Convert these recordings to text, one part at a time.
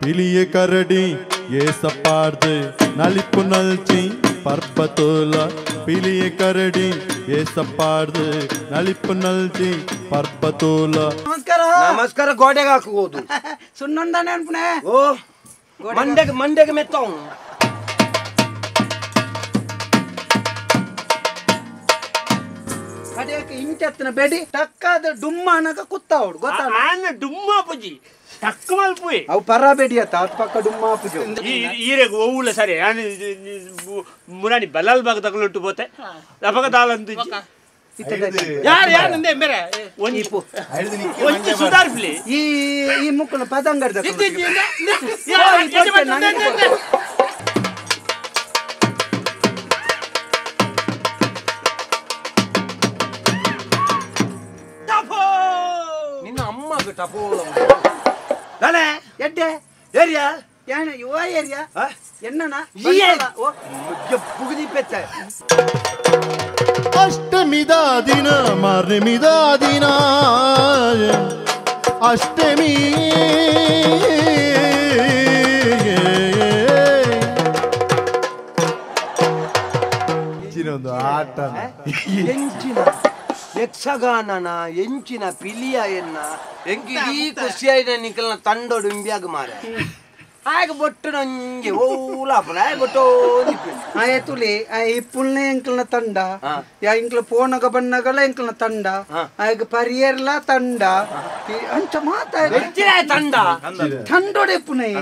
ಪಿಲಿಯ ಕರಡಿ ಏಸಪಾರ್ದು ನಲಿಪು ನಲ್ಚಿ ಪರ್ಪತೋಲ ಪಿಲಿಯ ಕರಡಿ ಏಸಪಾರ್ದು ನಲಿಪು ನಲ್ಚಿ ಪರ್ಪತೋಲ. ನಮಸ್ಕಾರ ನಮಸ್ಕಾರ. ಗೋಡೆಗೆ ಹಾಕುವುದು ಸುಣ್ಣಂದಾನೆ ಅನ್ಪುಣೆ. ಓ ಮಂಡೆಗೆ ಮಂಡೆಗೆ ಮೆತ್ತವು. ಕಡೆಯಕ್ಕೆ ಇಂಚತ್ತಿನ ಬೇಡಿ ಟಕ್ಕಾದ ಡುಮ್ಮ ಅನ್ನಕ ಕುತ್ತಾವಡು ಗೊತ್ತಾ? ಡುಮ್ಮ ಪುಜಿ ಟಕ್ ಮಲ್ಪುವೆ ಅವು ಪರ ಬೇಡಿ ಅತ್ತ ಅತ್ ಪಕ್ಕ ಡುಮ್ಮ ಪುಜಿ ಈರೆಗ್ ಓವುಲ ಸರಿ ಮುರಾಣಿ ಬಲ್ಲಾಲ್ ಬಾಗ ತಗಲುಂಟು ಬೋತೆ ಅಪಗ ದಾಲಂತು ಯಾರು ಯಾರು ನಂದೆ ಮೇರೆ ಒಂಜಿ ಒಂಜಿ ಸುಧಾರಿಸ್ಲಿ ಈ ಈ ಮುಕ್ಕನ ಪದಂಗಡ್ದ ನಿನ್ನ ಅಮ್ಮ ಟಪೋ தானே ಎಡ್ಡೆ ಏರಿಯಾ ಏನ ಯುವ ಏರಿಯಾ ಎನ್ನನ ಪುಗದಿ ಪೆತ್ತ. ಅಷ್ಟಮಿದ ದಿನ ಮಾರ್ನಿಮಿದ ದಿನ ಅಷ್ಟಮಿ ಒಂದು ಆಟ ಎಂಚಿನ ಯಕ್ಷಗಾನನ ಎಂಚಿನ ಪಿಲಿಯ ಎನ್ನ ಎಂಕಿ ಈ ಖುಷಿಯಾಯಿನ ನಿಕಲ್ನ ತಂಡೋಡು ಇಂಬಿಯಾಗ ಮಾರ ಆಗ ಬೊಟ್ಟು ನಂಗೆ ಓಲಾಪನ ಆಗ ಬೊಟ್ಟು ಆಯೆ ತುಲಿ ಆ ಇಪ್ಪುಲ್ನೆ ಎಂಕಲ್ನ ತಂಡ ಯಾ ಇಂಕ್ಲ ಪೋನಗ ಬಣ್ಣಗಳ ಎಂಕಲ್ನ ತಂಡ ಆಗ ಪರಿಯರ್ಲ ತಂಡ ಅಂಚ ಮಾತ ತಂಡ ತಂಡೋಡೆ ಪುನಃ.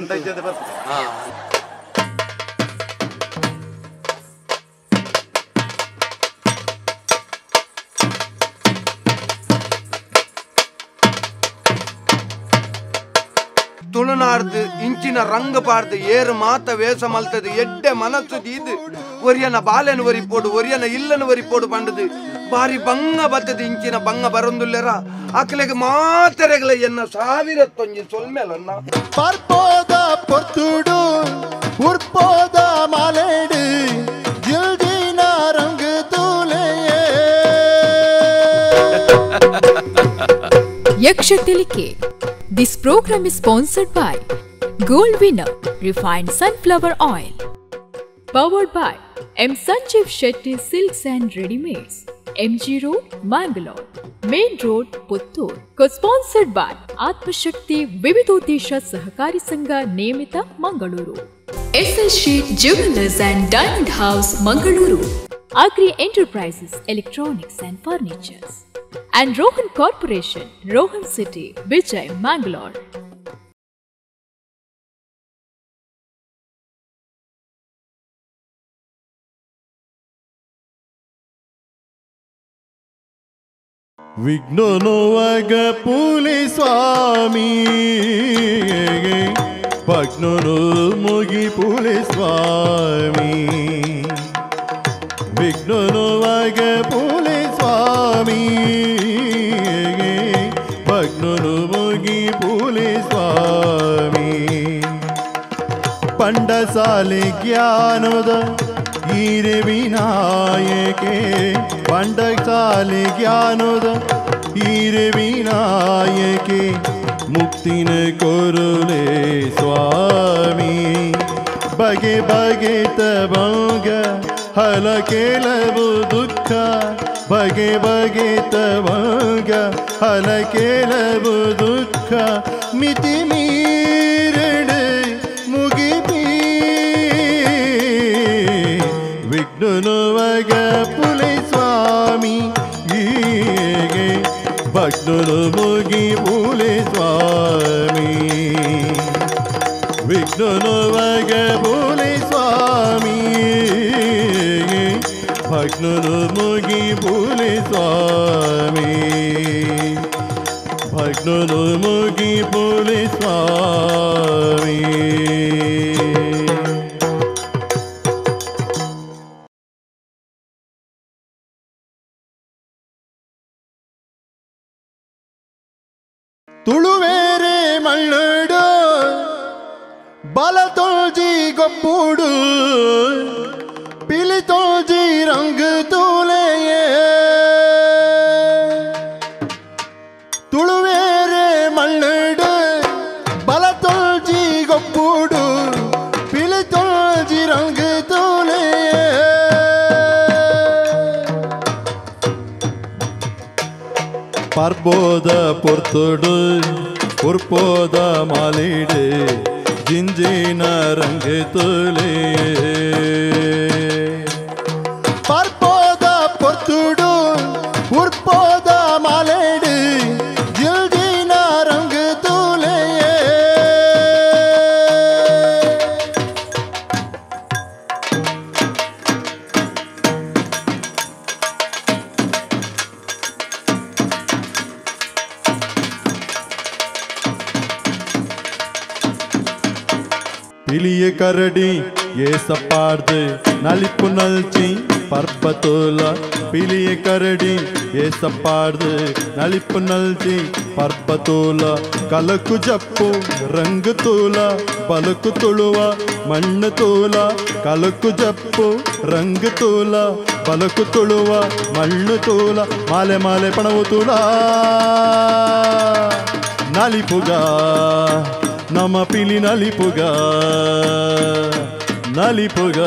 ತುಳುನಾಡ್ದು ಇಂಚಿನ ರಂಗ ಪಾಡ್ದು ಏರು ಮಾತ ವೇಷ ಮಲ್ತದು ಎಡ್ಡೆ ಮನಸ್ಸು ದೀದು ಒರಿಯನ ಬಾಲೆನ ಒರಿ ಪೋಡು ಒರಿಯನ ಇಲ್ಲನ ಒರಿ ಪೋಡು ಬಂಡದು ಬಾರಿ ಬಂಗ ಬತ್ತದು ಇಂಚಿನ ಬಂಗ ಬರೊಂದುಲ್ಲೆರ ಅಕ್ಲೆಗೆ ಮಾತರೆಗಳ ಎನ್ನ ಸಾವಿರ ತೊಂಜಿ ಸೊಲ್ಮೇಲನ್ನ ಪರ್ಪೋದ ಪೊರ್ತುಡು ಉರ್ಪೋದ ಮಾಲೇಡು ಜಿಲ್ದಿನ ರಂಗ ತೂಲೆಯೇ. Yaksha Tilike. This program is sponsored by Gold Winner Refined Sunflower Oil. Powered by M. Sanjeev Shetty Silks and Readymades, MG Road, Mangalore, Main Road, Puttur. Co-sponsored by Atmashakti Vividodesha Sahakari Sangha Niyamita, Mangaluru. SL Sheet Jewelers and Diamond House, Mangaluru. Agri Enterprises, Electronics and Furnitures. And Rohan Corporation, Rohan City, Vijay, Mangalore. ವಿಘ್ನೋವಗ ಪುಲಿ ಸ್ವಾಮಿ ಭಗ್ನನು ಮುಗಿ ಪುಲಿ ಸ್ವಾಮಿ ವಿಘ್ನೋವಗ ಪುಲಿ ಸ್ವಾಮಿ ಭಗ್ನನು ಮುಗಿ ಪುಲಿ ಸ್ವಾಮಿ ಪಂಡಸಾಲಿ ಜ್ಞಾನದ ಈರೆ ವಿನಾಯಕೆ ಪಂಡಸಾಲಿ ಜ್ಞಾನದ ಈರೆ ವಿನಾಯಕೆ ಮುಕ್ತಿನ ಕೊರುಲೆ ಸ್ವಾಮಿ ಬಗೆ ಬಗೆ ತಬಂಗ ಹಲ ಕೆಲವು ದುಃಖ ಬಗೆ ಬಗೆ ತಬಂಗ ಹಲ ಕೆಲವು ದುಃಖ ಮಿತಿ ಮೀರಡೆ ಮುಗಿಪಿ ವಿಘ್ನನುವಗ ಪುಲಿ ಸ್ವಾಮಿ ಹೀಗೆ ಭಗ್ನನು ಮುಗಿ ಪುಲಿ ಸ್ವಾಮಿ ವಿಘ್ನನುವಗ ಪುಲಿ ಸ್ವಾಮಿ ಭಗ್ನನು ಮುಗಿ ಪುಲಿ ಸ್ವಾಮಿ ಭಗ್ನನು ಮುಗಿ ಪುಲಿ ಸ್ವಾಮಿ. ತುಳುವೇರೆ ಮಳ್ಳಡು ಬಲತೋಜಿ ಗೊಪ್ಪುಡು ಪಿಲಿತೋಜಿ ರಂಗ ತೂಲೆಯೇ ತುಳುವೇರೆ ಮಳ್ಳಡು ಬಲತೋಜಿ ಗೊಪ್ಪು ಪರ್ಬೋದ ಪೊರ್ತುಡು ಪುರ್ಪೋದ ಮಾಲಿಡು ಜಿಂಜಿನ ರಂಗ ತುಲೆ ಪರ್ಪೋದ ಪೊರ್ತುಡು ಪುರ್ಪೋದ ಮಾಲೇಡು ಜಿಲ್ಜಿನ ರಂಗ ತುಲೆ ಪಿಲಿಯ ಕರಡಿ ಏಸಪಾರ್ದು ನಲಿಪು ನಲ್ಚಿ ಪರ್ಬತೋಲ ಪಿಲಿಯ ಕರಡಿ ಏಸಪಾರ್ದು ನಲಿಪು ನಲ್ಚಿ ಪರ್ಬತೋಲ ಕಲಕು ಜಪ್ಪು ರಂಗು ತೂಲ ಬಲಕು ತುಳುವ ಮಣ್ಣು ತೂಲ ಕಲಕು ಜಪ್ಪು ರಂಗು ತೂಲ ಬಲಕು ತುಳುವ ಮಣ್ಣು ತೂಲ ಮಾಲೆ ಮಾಲೆ ಪಣವು ತೂಲ ನಲಿಪುಗ ನಮ ಪಿಲಿ ನಲಿಪುಗ ನಲಿಪುಗ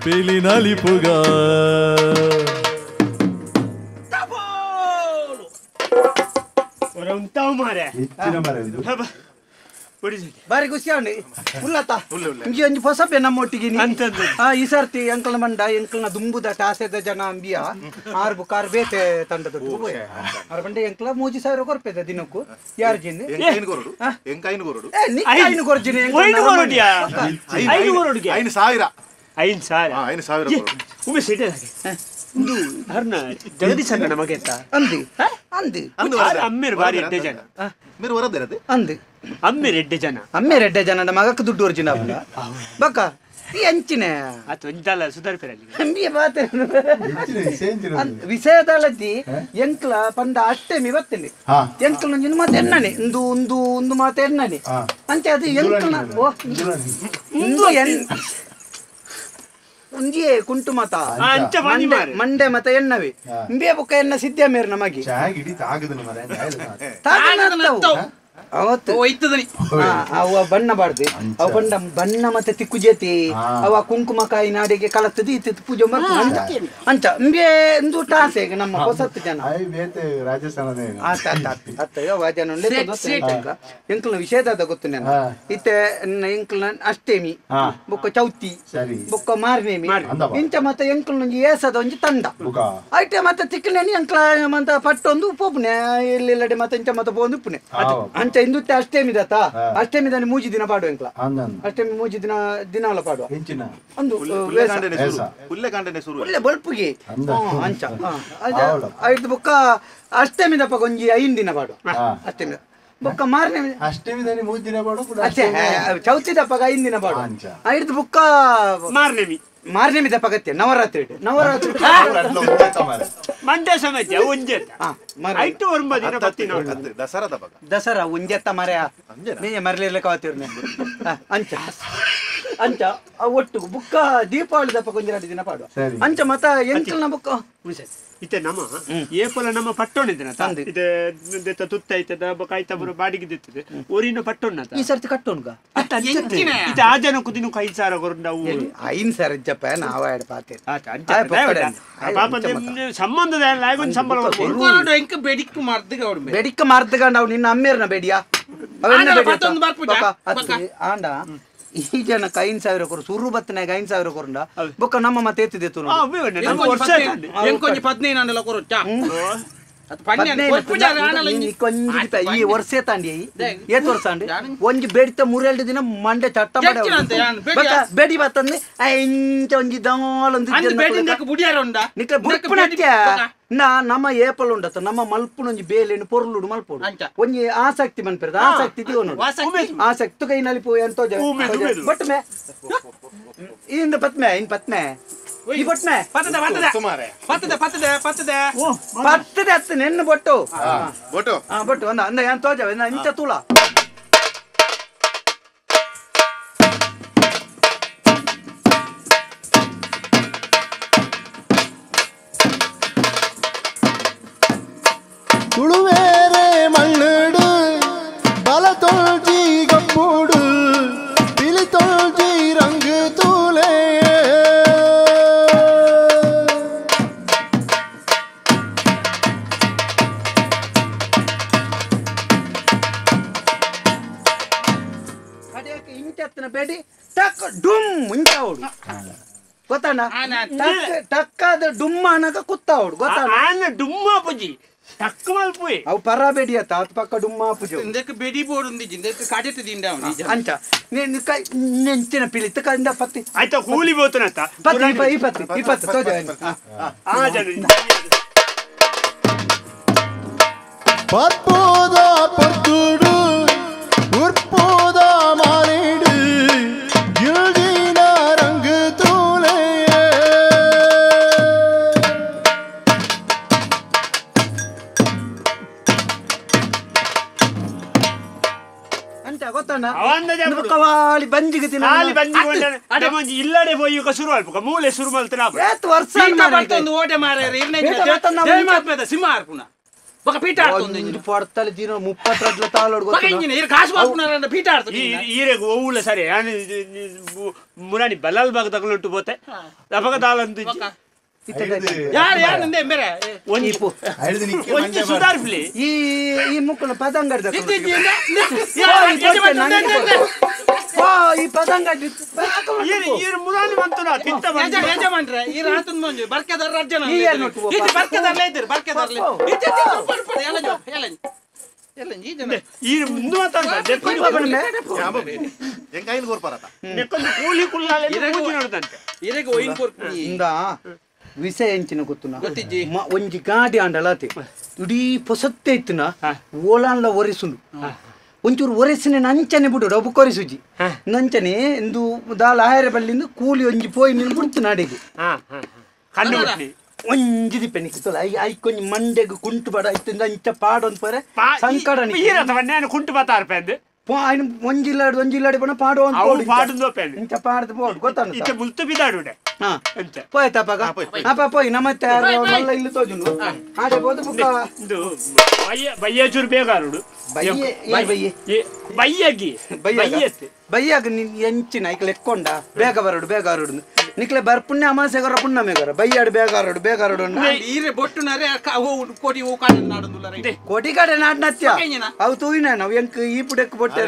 ಪಿಲಿ ನಲಿಪುಗ ಬಾರಿ ಖುಷಿ ಅವನಿ ಉಲ್ಲತ್ತ ಇಂಜಿ ಒಂಜಿ ಹೊಸಬೆ ನಮ್ಮೊಟ್ಟಿಗೆ ಈ ಸರ್ತಿ ಎಂಕಲ್ನ ಮಂಡ ಎಂಕಲ್ನ ದುಂಬುದ ಟಾಸೆದ ಜನ ಅಂಬಿಯ ಆರು ಬುಕ್ಕಾರು ಬೇತೆ ತಂಡದೊಟ್ಟು ಆರು ಬಂಡೆ ಎಂಕಲ 3000 ಕೊರ್ಪೆದ ದಿನಕ್ಕೂ ಯಾರು ಜಿನ್ ಐನು ಕೊರ್ಜಿನಿ ಜಗದೀಶ್ ನಮಗೆ ಅಂದಿ ಅಂದಿ ಅಮ್ಮೇರು ಬಾರಿ ಎಡ್ಡೆ ಜನ ಅಂದಿ ಅಮ್ಮೇರು ಎಡ್ಡೆ ಜನ ಅಮ್ಮೇರು ಎಡ್ಡೆ ಜನ ಮಗಕ್ಕೆ ದುಡ್ಡು ಒರಿಜಿನ ಬಕ್ಕ ಈ ಅಂಚಿನ ಸುಧಾರಿಪಿ ಬಾತೆ ವಿಷಯದಲ್ಲದಿ ಎಂಕ್ಲ ಪಂಡ ಅಷ್ಟೇ ಬರ್ತೇನೆ ಎಂಕ್ಲ ಒಂಜಿನ ಮಾತು ಎಣ್ಣನೆ ಒಂದು ಒಂದು ಒಂದು ಮಾತು ಎಣ್ಣನೆ ಅಂಚೆ ಅದು ಎಂಕ್ಲ ಒಂದು ಒಂಜಿಯೇ ಕುಂಟು ಮತ ಮಂಡೆ ಮತ ಎಣ್ಣವೆ ಇಂಬೆ ಬುಕ್ಕ ಎಣ್ಣ ಸಿದ್ಧ ಮೇರ್ ನಮಗೆ ಅವತ್ತು ಅವ ಬಣ್ಣ ಬಾರ್ದು ಅವ ಬಣ್ಣ ಬಣ್ಣ ಮತ್ತೆ ತಿಕ್ಕು ಜೇತಿ ಅವ ಕುಂಕುಮ ಕಾಯಿ ನಾಡಿಗೆ ಕಲತ್ತದಿ ಇತ್ತು ಪೂಜೆ ಮಾಡ್ತ ಅಂಚ ಇಂಬೆ ಒಂದು ಟಾಸೆ ನಮ್ಮ ಹೊಸತ್ತು ಜನ ಎಂಕ್ಲ ವಿಷಯದ ಗೊತ್ತು ನಾನು ಇತ್ತೆ ಎಂಕ್ಲ ಅಷ್ಟೇಮಿ ಬೊಕ್ಕ ಚೌತಿ ಬೊಕ್ಕ ಮಾರ್ನೇಮಿ ಇಂಚ ಮತ್ತೆ ಎಂಕ್ಲ ಒಂಜಿ ಏಸದ ಒಂಜಿ ತಂಡ ಐಟೆ ಮತ್ತೆ ತಿಕ್ಕನೇನಿ ಎಂಕ್ಲ ಮಂತ ಪಟ್ಟೊಂದು ಪೋಪುನೆ ಎಲ್ಲೆಲ್ಲಡೆ ಮತ್ತೆ ಇಂಚ ಮತ್ತೆ ಪೋಂದು ಉಪ್ಪುನೆ ಅಂಚ ಹಿಂದುತ್ತೆ ಅಷ್ಟೇಮಿದತ್ತ ಅಷ್ಟೇಮಿದಾನೆ ಮೂಜಿ ದಿನ ಪಾಡುವ ಎಂಕ್ಲ ಅಷ್ಟೇಮಿ ಮೂಜಿ ದಿನ ದಿನಾಲ ಪಾಡುವ ಒಂದು ಒಳ್ಳೆ ಬಲ್ಪುಗೆ ಅಂಚ ಐದು ಬೊಕ್ಕ ಅಷ್ಟೇಮಿದಪ್ಪ ಒಂಜಿ 5 ದಿನ ಪಾಡುವ ಅಷ್ಟೇಮಿ ಬೊಕ್ಕ ಮಾರನೇ ಅಷ್ಟೇಮಿದಾನೆ 3 ದಿನ ಪಾಡುವ ಚೌತಿದಪ್ಪ 5 ದಿನ ಪಾಡುವ ಐದು ಬೊಕ್ಕ ಮಾರನೇಮಿ ಮಾರನೇಮಿ ದಪ್ಪಗತ್ತೆ ನವರಾತ್ರಿ ನವರಾತ್ರಿ ಮಂಡ್ಯ ಸಮೇತ ಒಂಜೆ ಐಟು ಒಂಬತ್ತು ದಿನ ಬತ್ತಿ ದಸರಾದ ದಸರಾ ಒಂಜೆತ್ತ ಮರೆಯ ನೀ ಮರಲಿರ್ಲಿಕ್ಕೆ ಅವತ್ತಿರ್ನೆ ಅಂಚ ಅಂಚ ಒಟ್ಟು ಬುಕ್ಕ ದೀಪಾವಳಿ ದಪ್ಪ ಕೊಂಜ 2 ದಿನ ಪಾಡುವ ಅಂಚ ಮತ ಎಂಕಲ್ನ ಬುಕ್ಕ ಇತ್ತೆ ನಮ್ಮ ಏಪೊಲ ನಮ್ಮ ಪಟ್ಟೋಣಿದ್ದನ ಇದೆ ತುತ್ತ ಐತದ ಕಾಯ್ತ ಬರೋ ಬಾಡಿಗೆ ದಿತ್ತದೆ ಊರಿನ ಪಟ್ಟೋಣ ಈ ಸರ್ತಿ ಕಟ್ಟೋಣ್ಗ ಇದು ಆ ಜನಕ್ಕೂ ದಿನಕ್ಕೆ 5,000 ಕೊರಂಡ 5,000 ಇಜ್ಜಪ್ಪ ನಾವ ಎರಡು ಪಾತೆ ಸಂಬಂಧದ ಸಂಬಳ ಬೆಡಿಕ್ ಮಾರ್ದಗಂಡ ಅವ್ ನಿನ್ನ ಅಮ್ಮೇರ್ನ ಬೇಡಿಯಾ ಆಂಡ ಈ ಜನಕ್ಕೆ 5,000 ಕೊರು ಸುರು ಬತ್ತನಾಗ 5,000 ಕೊರಂಡ ಬೊಕ್ಕ ನಮ್ಮ ಮತ್ತೆ ಎತ್ತಿದೆತ್ತು ಈ ವರ್ಷ ತಾಂಡಿ ಏತ್ ವರ್ಷ ಅಂಡಿ ಒಂಜಿ ಬೇಡಿತ 3-2 ದಿನ ಮಂಡೆ ಚಟ್ಟ ಬೇಡಿ ಬತ್ತಂದ್ರೆ ಇಂಚ ಒಂಜಿ ದಾಲೊಂದು ನಾ ನಮ್ಮ ಏಪಲ್ ಉಂಡತ್ತ ನಮ್ಮ ಮಲ್ಪುನೊಂಜಿ ಬೇಲೆನು ಪೊರ್ಲುಡು ಮಲ್ಪೋಡು ಒಂಜಿ ಆಸಕ್ತಿ ಮನ್ಪೆರ್ದ ಆಸಕ್ತಿ ದಿವನು ಆಸಕ್ತಿ ಕೈ ನಲಿಪು ಎಂತೋ ಬಟ್ ಮೇ ಇಂದ ಪತ್ಮೆ ಇನ್ ಪತ್ಮೆ ಈ ಬೊಟ್ಮೆ ಪತ್ತದ ಪತ್ತದ ಪತ್ತದ ಪತ್ತದ ಪತ್ತದ ಅತ್ತ ನೆನ್ನು ಬೊಟ್ಟು ಬೊಟ್ಟು ಬೊಟ್ಟು ಅಂದ ಅಂದ ಏನ್ ತೋಜ ಇಂಚ ತೂಲ ತುಳುವೇರೆ ಮಣ್ಣುಡು ಬಲ ತೊಳ್ಜಿ ಗಪ್ಪುಡು ಪಿಲಿ ತೊಳ್ಜಿ ರಂಗು ತೂಲೆ ಬೇಡಿ ಟಕ್ ಡುಮ್ ಇಂಚಾವಡು ಗೊತ್ತಾಣ ಟಕ್ಕಾದ ಡುಮ್ಮ ಅನಗ ಕುತ್ತಾವಡು ಗೊತ್ತಾಣ ಡುಮ್ಮ ಪುಜಿ ಟಕ್ ಮಲ್ಪುಯೆ ಅವು ಪರ ಬೇಡಿ ಅತ್ತ ಅತ್ ಪಕ್ಕ ಡುಮ್ಮ ಪುಜಿ ಇಂದಕ್ಕೆ ಬೇಡಿ ಬೋರ್ಡ್ ఉంది ಇಂದಕ್ಕೆ ಕಾಡೆತ್ತ ದಿಂಡ ಅಂಚ నేను ನೆಂಚಿನ ಪಿಲಿತ ಕಂದ ಪತ್ತಿ ಆಯ್ತಾ ಕೂಲಿ ಬೋತನತ್ತ ಪತ್ತಿ ಇಪ್ಪತ್ತು ಇಪ್ಪತ್ತು ತೋಜ ಆ ಜನ ಪರ್ಪೋದ ಪರ್ತುಡು ಉರ್ಪೋದ ಮಾರಿಡು ಗಿಲ್ದಿನ ರಂಗು ತೂಲೆ ಅಂತ ಗೊತ್ತಣ್ಣ ಕವಾಲಿ ಬಂಜಿಗೆ ತಿನ್ನ ಖಾಲಿ ಬಂಜಿಗೆ ನಮ್ಮೊಂಜಿ ಇಲ್ಲಡೆ ಪೋಯಿ ಶುರು ಅಲ್ಪ ಮೂಲೆ ಶುರು ಮಲ್ತನ ಏತ್ ವರ್ಷ ಒಂದು ಓಟೆ ಮಾರ್ರೆ ಸಿಂಹ ಆರ್ಪುನ ఒక పీట ఆడుతుంది ఇంటి పడతలు దీని 32 తాళోడు ఒక ఇంజిన్ ఇరు కాసు వాసుకున్నారంట పీట ఆడుతుంది ఈరేగు ఓవుల సరే మురాని బల్లాల్ బాగ తగులుంటూ పోతే అపగ తాళందు ಯಾರು ಯಾರು ನಂದೆ ಬೇರೆ ಒಂಜಿ ಸುಧಾರ್ಫ್ಲಿ ಈ ಈ ಮುಕ್ಕನ ಪದಂಗಡ್ದ ಈ ಪದಂಗಡ್ಡಿ ಈರು ಮುರಾನಿ ಮಂತುನ ತಿಂತ ಯಜಮಾನ್ರೆ ಈ ರಾತನ್ ಮಂಜು ಬರ್ಕೆದಾರ ರಜ್ಜನ ಇದು ಬರ್ಕೆದಾರ್ಲೇ ಇದ್ದೀರಿ ಬರ್ಕೆದಾರ್ಲೇ ಈರು ಮುಂದೆ ಮಾತಾಡ್ತಾರೆ ಕೂಲಿ ಕುಲ್ಲಾಲೆ ಇರೆಗೆ ಒಯ್ನ್ ಕೊರ್ಪು ಇಂದ ವಿಷಯ ಎಂಚಿನ ಗೊತ್ತುನ ಒಂಜಿ ಗಾಡಿ ಆಂಡಲಾತೆ ಇಡೀ ಪೊಸತ್ತೆ ಇತ್ತುನ ಓಲಾನ್ಲ ಒರೆಸುಂಡು ಒಂಚೂರು ಒರೆಸಿನ ನಂಚನೆ ಬಿಡು ಡಬ್ಬು ಕೊರೆಸುಜಿ ನಂಚನೆ ಇಂದು ದಾಲ ಆಯರ ಬಲ್ಲಿಂದು ಕೂಲಿ ಒಂಜಿ ಪೋಯಿ ನೀನು ಬಿಡ್ತು ನಾಡೆಗೆ ಒಂಜಿ ದಿಪ್ಪೆ ನಿಕ್ತಲ್ಲ I I ಕೊಂಜಿ ಮಂಡೆಗ್ ಕುಂಟು ಬಡ ಇತ್ತಿಂದ ಇಂಚ ಪಾಡೊಂದು ಪರೆ ಸಂಕಡ ಕುಂಟು ಬತ್ತಾರ ಪೆಂದು ఆయన ಒಂಜಿಲ್ಲಾಡು ಒಂಜಿಲ್ಲಾಡಿ ಪಣ ಪಾಡು ಪಾಡು ಇಂಚ ಪಾಡ್ದು ಪೋಡು ಗೊತ್ತಾನ ಇಂಚ ಮುಲ್ತು ಬಿದಾಡುಡೆ ಪೋಯ್ತಪ್ಪಾಗ ಅಪ್ಪ ಪೋಯ್ ನಮ್ಮತ್ತೆ ಮಲ್ಲ ಇಲ್ಲಿ ತೋಜುಂಡು ಆಡೆ ಬೋದು ಬುಕ್ಕ ಬಯ್ಯ ಚೂರು ಬೇಗ ಆರುಡು ಬಯ್ಯೆ ಬಯ್ಯೆ ಬಯ್ಯಗಿ ಬಯ್ಯತ್ತೆ ಬಯ್ಯಾಗ ನಿನ್ ಎಂಚಿನ ಐಕ್ ಲೆಕ್ಕೊಂಡ ಬೇಗ ಬರಡು ಬೇಗ ಆರುಡು ನಿಕ್ಲೆ ಬರ್ಪುಣ್ಯ ಅಮಾಸೆಗರ ಪುಣ್ಯಮೆಗರ ಬಯ್ಯಾಡು ಬೇಗ ಆರುಡು ಬೇಗ ಆರುಡು ಈರೆ ಬೊಟ್ಟುನರೆ ಕೋಟಿ ಕಾಡೆ ನಾಡುಂದುಲ್ಲ ಕೋಟಿ ಕಾಡೆ ನಾಡ್ನತ್ಯ ಅವು ತೂಯಿನ ನಾವು ಎಂಕ್ ಈ ಪುಡಕ್ ಬೊಟ್ಟೆ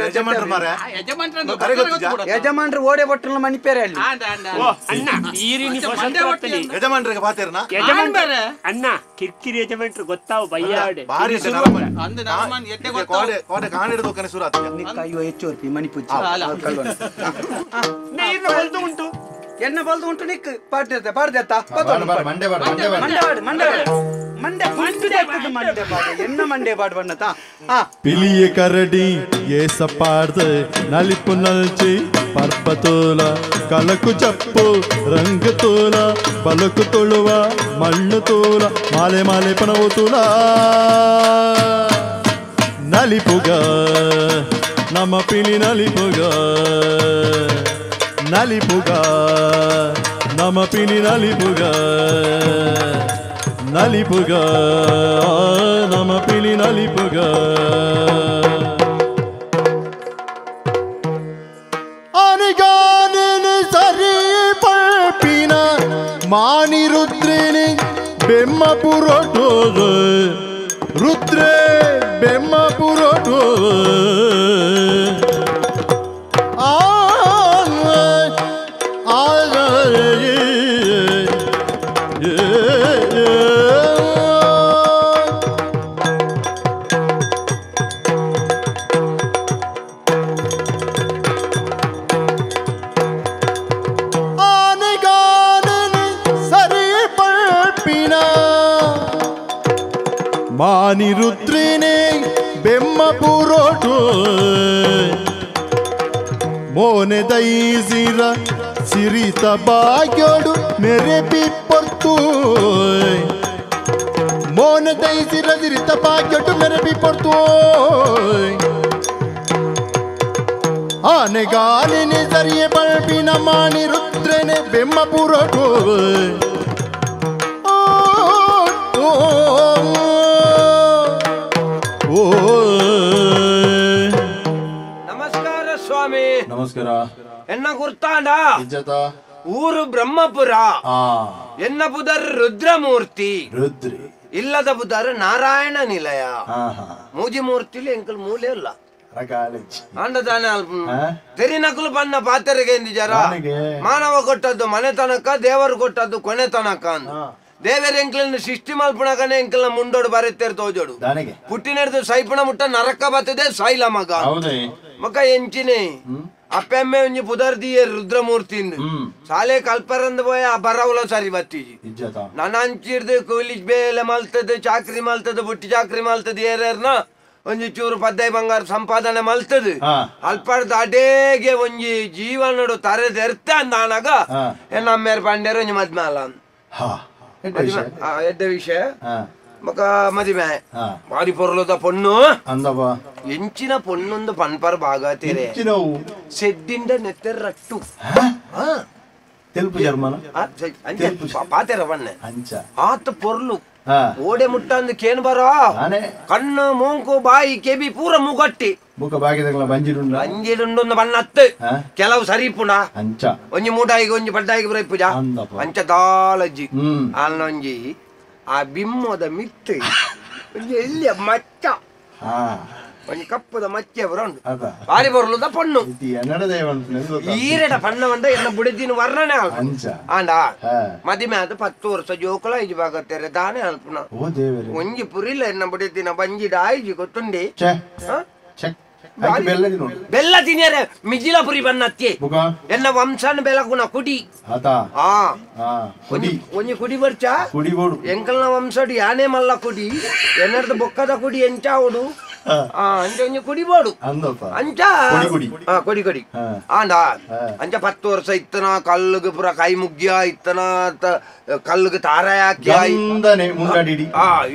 ಯಜಮಾನ್ರು ಓಡೆ ಬೊಟ್ಟಲ ಮಣಿಪೇರೆ ಅಲ್ಲಿ ಅಣ್ಣ ಈರಿನಿ ಯಜಮಾನ್ರಿಗೆ ಪಾತೇರ್ನ ಯಜಮಾನ್ರ ಅಣ್ಣ ಕಿರ್ಕಿರಿ ಯಜಮಾನ್ರು ಗೊತ್ತಾವು ಬಯ್ಯಾಡೆ ಬಾರಿ ಕೋಡೆ ಕೋಡೆ ಕಾಣಿಡ ದೊಕ್ಕನೆ ಸುರ ನಿಕ್ಕ ಅಯ್ಯೋ ಹೆಚ್ಚು ವರ್ಪಿ ಮಣಿಪುಜ್ಜಿ ಉಂಟು ಎಣ್ಣ ಬಲ್ದು ಉಂಟು ನಿಕ್ ಪಾಡ್ದೆ ಪಾಡ್ದೆತ್ತ ಮಂಡೆ ಮಂಡೆ ಮಂಡೆ ಮಂಡೆ ಮಂಡೆ ಪಾಡು ಎಣ್ಣ ಮಂಡೆ ಪಾಡು ಬಣ್ಣತ ಪಿಲಿಯ ಕರಡಿ ಏಸ ಪಾಡ್ದು ನಲಿಪು ನಲ್ಚಿ ಪರ್ಪತೋಲ ಕಲಕು ಚಪ್ಪು ರಂಗು ತೋಲ ಬಲಕು ತೊಳುವ ಮಣ್ಣು ತೋಲ ಮಾಲೆ ಮಾಲೆ ಪಣವು ತೂಲ ನಲಿಪುಗ ನಮ್ಮ ಪಿಲಿ ನಲಿಪುಗ ನಲಿಪುಗ ನಮ್ಮ ಪಿಲಿ ನಲಿಪುಗ ನಲಿಪುಗ ನಮ್ಮ ಪಿಲಿ ನಲಿಪುಗ ಅನಿಗಾನಿನ ಸರಿ ಪಲ್ಪಿನ ಮಾನಿ ರುದ್ರಿನಿ ಬೆಮ್ಮ ಪುರೋಟೋ ರುದ್ರೇ ಬೆಮ್ಮ ಪುರೋಟೋ ಮಾನಿ ರುದ್ರಿನೇ ಬೆಮ್ಮ ಪುರೋಟು ಮೋನೆ ದೈಸಿರ ಸಿರಿತ ಭಾಗ್ಯೋಡು ಮೆರೆಪಿ ಪೊರ್ತು ಮೋನೆ ದೈಸಿರ ಸಿರಿತ ಭಾಗ್ಯೋಡು ಮೆರೆಪಿ ಪೊರ್ತು ಆನೆಗಾಲಿನಿ ಸರಿಯೆ ಬಲ್ಬಿನ ಮಾನಿ ರುದ್ರನೆ ಬೆಮ್ಮ ಪುರೋಟು ನಮಸ್ಕಾರ ಸ್ವಾಮಿ. ನಮಸ್ಕಾರ. ಎನ್ನ ಗುರ್ತಾಂಡ ಊರು ಬ್ರಹ್ಮಪುರ, ಎನ್ನ ಬುಧರ್ ರುದ್ರಮೂರ್ತಿ, ರುದ್ರಿ ಇಲ್ಲದ ಬುಧರ್ ನಾರಾಯಣ ನಿಲಯ. ಮೂಜಿ ಮೂರ್ತಿಲಿ ಎಂಕಲ್ ಮೂಲೆ ಇಲ್ಲ. ಅಂಡ ತಾನೆ ಅಲ್ಪ ತೆರಿನಕುಲು ಬಣ್ಣ ಪಾತ್ರೆಗೆ ಎಂದಿಜಾರ ಮಾನವ ಕೊಟ್ಟದ್ದು ಮನೆ ತನಕ ದೇವರು ಕೊಟ್ಟದ್ದು ಕೊನೆ ತನಕ ಅಂದು ದೇವರ ಎಂಕ್ಲನ್ನು ಸೃಷ್ಟಿ ಮಲ್ಪಣಕನೆ ಎಂಕಲ್ನ ಮುಂಡೋಡು ಬರೆತ್ತೇರ್ ತೋಜೋಡು ಪುಟ್ಟಿನೆಡ್ದು ಸೈಪಣ ಮುಟ್ಟ ನರಕ ಬತ್ತದೆ ಸೈಲ ಮಗ ಮಗ ಎಂಚಿನೆ ಅಪ್ಪೆಮ್ಮೆ ಒಂಜಿ ಪುದರ್ದಿಯೇ ರುದ್ರಮೂರ್ತಿ ಸಾಲೆ ಕಲ್ಪರಂದ ಪೋಯ ಆ ಬರವುಲ ಸರಿ ಬತ್ತೀಜಿ ನನ್ನ ಅಂಚಿಡ್ದು ಕೂಲಿ ಬೇಲೆ ಮಲ್ತದ ಚಾಕ್ರಿ ಮಲ್ತದ ಬುಟ್ಟಿ ಚಾಕ್ರಿ ಮಲ್ತದ ಏರ್ನ ಒಂಜಿ ಚೂರು ಪದ್ದೈ ಬಂಗಾರ ಸಂಪಾದನೆ ಮಲ್ತದ ಅಲ್ಪಡ್ದ ಅಡೇಗೆ ಒಂಜಿ ಜೀವನಡು ತರೆದೆರ್ತ ಅಂದಾನಾಗ ನಮ್ಮೇರ್ ಪಂಡ್ಯರು ಒಂಜಿ ಮದ್ಮೆ ಅಲ್ಲ ಎಡ್ಡೆ ವಿಷಯ ಮಕ ಮದಿಮೆ ಬಾರಿ ಪೊರ್ಲದ ಪೊಣ್ಣು ಎಂಚಿನ ಪೊಣ್ಣೊಂದು ಪನ್ಪರ್ ಭಾಗತೀರೆ ಸೆಡ್ಡಿಂದ ನೆತ್ತೆರ್ ರಟ್ಟು ಪಾತೆರ ಬಣ್ಣೆ ಆತ ಪೊರ್ಲು ಓಡೆ ಮುಟ್ಟ ಅಂದ್ ಕೇನ್ ಬರೋ ಕಣ್ಣು ಮೂಂಕು ಬಾಯಿ ಕೆಬಿ ಪೂರ ಮೂಗಟ್ಟಿ ಬಂಜಿಡುಂಡು ಬಣ್ಣ ಅತ್ತು ಕೆಲವು ಸರಿ ಪುಣ ಒಂಜಿ ಮೂಟಾಯಿಗೆ ಒಂಜಿ ಪಡ್ಡಾಯಿಗೆ ಬರ ಪೂಜಾ ಅಂಚ ದಾಲಜ್ಜಿ ಅಲ್ಲೊಂಜಿ ಆ ಬಿಮ್ಮದ ಮಿತ್ತು ಒಂಜಿ ಎಲ್ಲಿಯ ಮಚ್ಚ ಒಂಜಿ ಕಪ್ಪದ ಮಚ್ಚೆ ಬರೋಂಡು ಬಾರಿ ಬರಲುದ ಪಣ್ಣು ಈರೆಡ ಪಣ್ಣ ಬಂದ ಎನ್ನ ಬುಡಿದಿನ ವರ್ಣನೆ ಆಂಡ ಮದಿಮೆ ಅದು 10 ವರ್ಷ ಜೋಕುಲ ಐಜಿ ಭಾಗತ್ತೇರೆ ದಾನೆ ಅಲ್ಪುನ ಒಂಜಿ ಪುರಿಲ ಎನ್ನ ಬುಡಿದಿನ ಬಂಜಿಡ ಆಯ್ಜಿ ಗೊತ್ತುಂಡಿ ಬೆಲ್ಲ ತಿನ್ನಿಯರೆ ಮಿಜಿಲ ಪುರಿ ಬನ್ನತ್ತಿ ಎನ್ನ ವಂಶನ ಬೆಲಕುನ ಕುಡಿ ಒಂಜಿ ಕುಡಿ ಬರ್ಚ ಎಂಕಲ್ನ ವಂಶಡು ಯಾನೆ ಮಲ್ಲ ಕುಡಿ ಎನ್ನರ್ದು ಬೊಕ್ಕದ ಕುಡಿ ಎಂಚಾವುಡು ಅಂಚ ಒಂಜಿ ಕುಡಿ ಬೋಡು ಅಂಚ ಕೊಡಿ ಕೊಡಿ ಆಂಡ ಅಂಚ 10 ವರ್ಷ ಇತ್ತನ ಕಲ್ಲುಗು ಪೂರ ಕೈ ಮುಗ್ಗಿಯ ಇತ್ತನ ಕಲ್ಲುಗು ತಾರ ಹಾಕಿ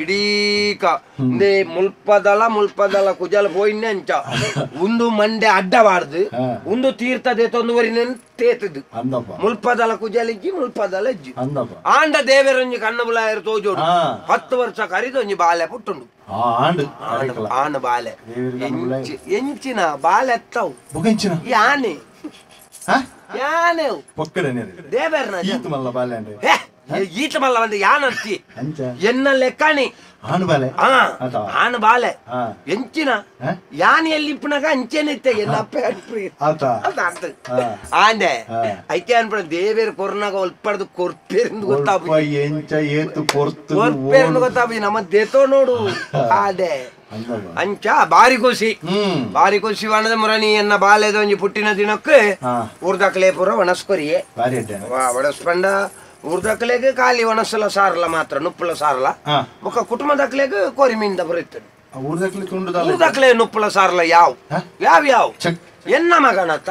ಇಡೀಕ ಮುಲ್ಪದಲ ಮುಲ್ಪದಲ ಕುಜಲ ಪೋಯಿನ್ನೆ ಅಂಚ ಒಂದು ಮಂಡೆ ಅಡ್ಡಬಾರ್ದು ಒಂದು ತೀರ್ಥದೆ ತೊಂದುವರಿನ ತೇತದು ಮುಲ್ಪದಲ ಕುಜಲಿಜ್ಜಿ ಮುಲ್ಪದಲ ಇಜ್ಜಿ ಆಂಡ ದೇವರೊಂಜಿ ಕಣ್ಣು ತೋಜೋಡು 10 ವರ್ಷ ಕರಿದು ಒಂಜಿ ಬಾಲೆ ಪುಟ್ಟುಂಡು ಆನು ಬಾಲೆ ಎಂಚಿನ ಬಾಲೆ ಎತ್ತವು ಯಾನೆ ಯಾನೆ ದೇವರ್ನ ಈತ ಮಲ್ಲ ಒಂದು ಯಾನಂತಿ ಎನ್ನ ಲೆಕ್ಕಣಿ ಆನು ಬಾಲೆ ಎಂಚಿನ ಯಾನ್ ಎಲ್ಲಿ ಇಪ್ಪನಾಗ ಅಂಚೆನಿತ್ತೆ ಎನ್ನ ಅಪ್ಪೆ ಆಂಡೆ ಐಕೆ ಅನ್ಪಡ ದೇವೇರ್ ಕೊರ್ನಾಗ ಒಲ್ಪಡ್ದು ಕೊರ್ಪೇರ್ಂದು ಗೊತ್ತಾಪು ಕೊರ್ಪೇರ್ಂದು ಗೊತ್ತಾಪು ನಮ್ಮ ದೇತೋ ನೋಡು ಆದೆ ಅಂಚ ಬಾರಿ ಖುಷಿ ಬಾರಿ ಖುಷಿ ವಣದ ಮುರಣಿ ಎನ್ನ ಬಾಲೆದ ಒಂಜಿ ಪುಟ್ಟಿನ ದಿನಕ್ಕೆ ಊರ್ದಕ್ಲೆ ಪೂರ ಒಣಸ್ಕೊರಿಯೆ ಒಣಸ್ಪಂಡ ಊರ್ದಕ್ಲೆಗ್ ಖಾಲಿ ಒಣಸಲ ಸಾರಲ ಮಾತ್ರ ನುಪ್ಪುಲ ಸಾರಲ ಬೊಕ್ಕ ಕುಟುಂಬದಕ್ಲೆಗ್ ಕೋರಿ ಮೀನ್ದ ಬರುತ್ತದೆ ಊರ್ದಕ್ಲೆ ನುಪ್ಪುಲ ಸಾರಲ ಯಾವ ಯಾವ ಯಾವ ಎನ್ನ ಮಗನತ್ತ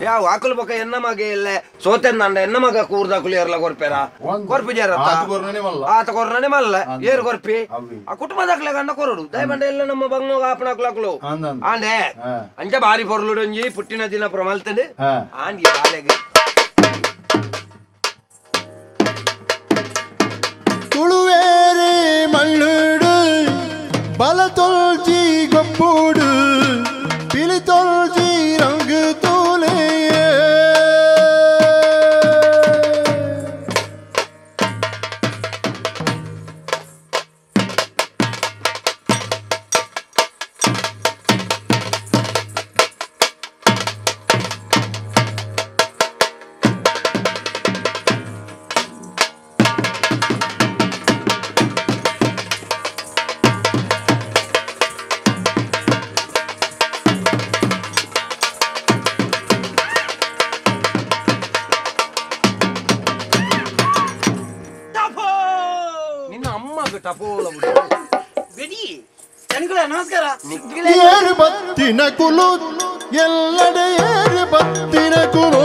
ಯಾವ ಆಕಲು ಬೊಕ್ಕ ಎನ್ನ ಮಗ ಇಲ್ಲ ಸೋತೆಂದಂಡ ಎನ್ನ ಮಗ ಕೂರ್ದಕ್ಲು ಏರ್ಲ ಕೊರ್ಪೇರ ಕೊರ್ಪು ಜೇರತ್ತ ಆತ ಕೊರ್ನನೆ ಮಲ್ಲ ಏರು ಕೊರ್ಪಿ ಆ ಕುಟುಂಬದಕ್ಲೆ ಗಂಡ ಕೊರಡು ದಯಮಂಡ ಎಲ್ಲ ನಮ್ಮ ಬಂಗ ಆಪಣಕ್ಲಕ್ಲು ಆಂಡೆ ಅಂಚ ಬಾರಿ ಪೊರ್ಲುಡೊಂಜಿ ಪುಟ್ಟಿನ ದಿನ ಪ್ರಮಲ್ತಂಡು ಆಂಡಿ ಬಾಲೆಗೆ ತುಳುವೇರೆ ಮಳ್ಳುಡು ಬಲತೊಲ್ಜಿ ಗೊಪ್ಪುಡು ಪಿಲಿತೊಲ್ಜಿ ರಂಗು ತೂಲೆಯೇ ಏರು ಬತ್ತಿನ ಕುಲು ಎಲ್ಲಡೆ ಏರು ಬತ್ತಿನ ಕುಲು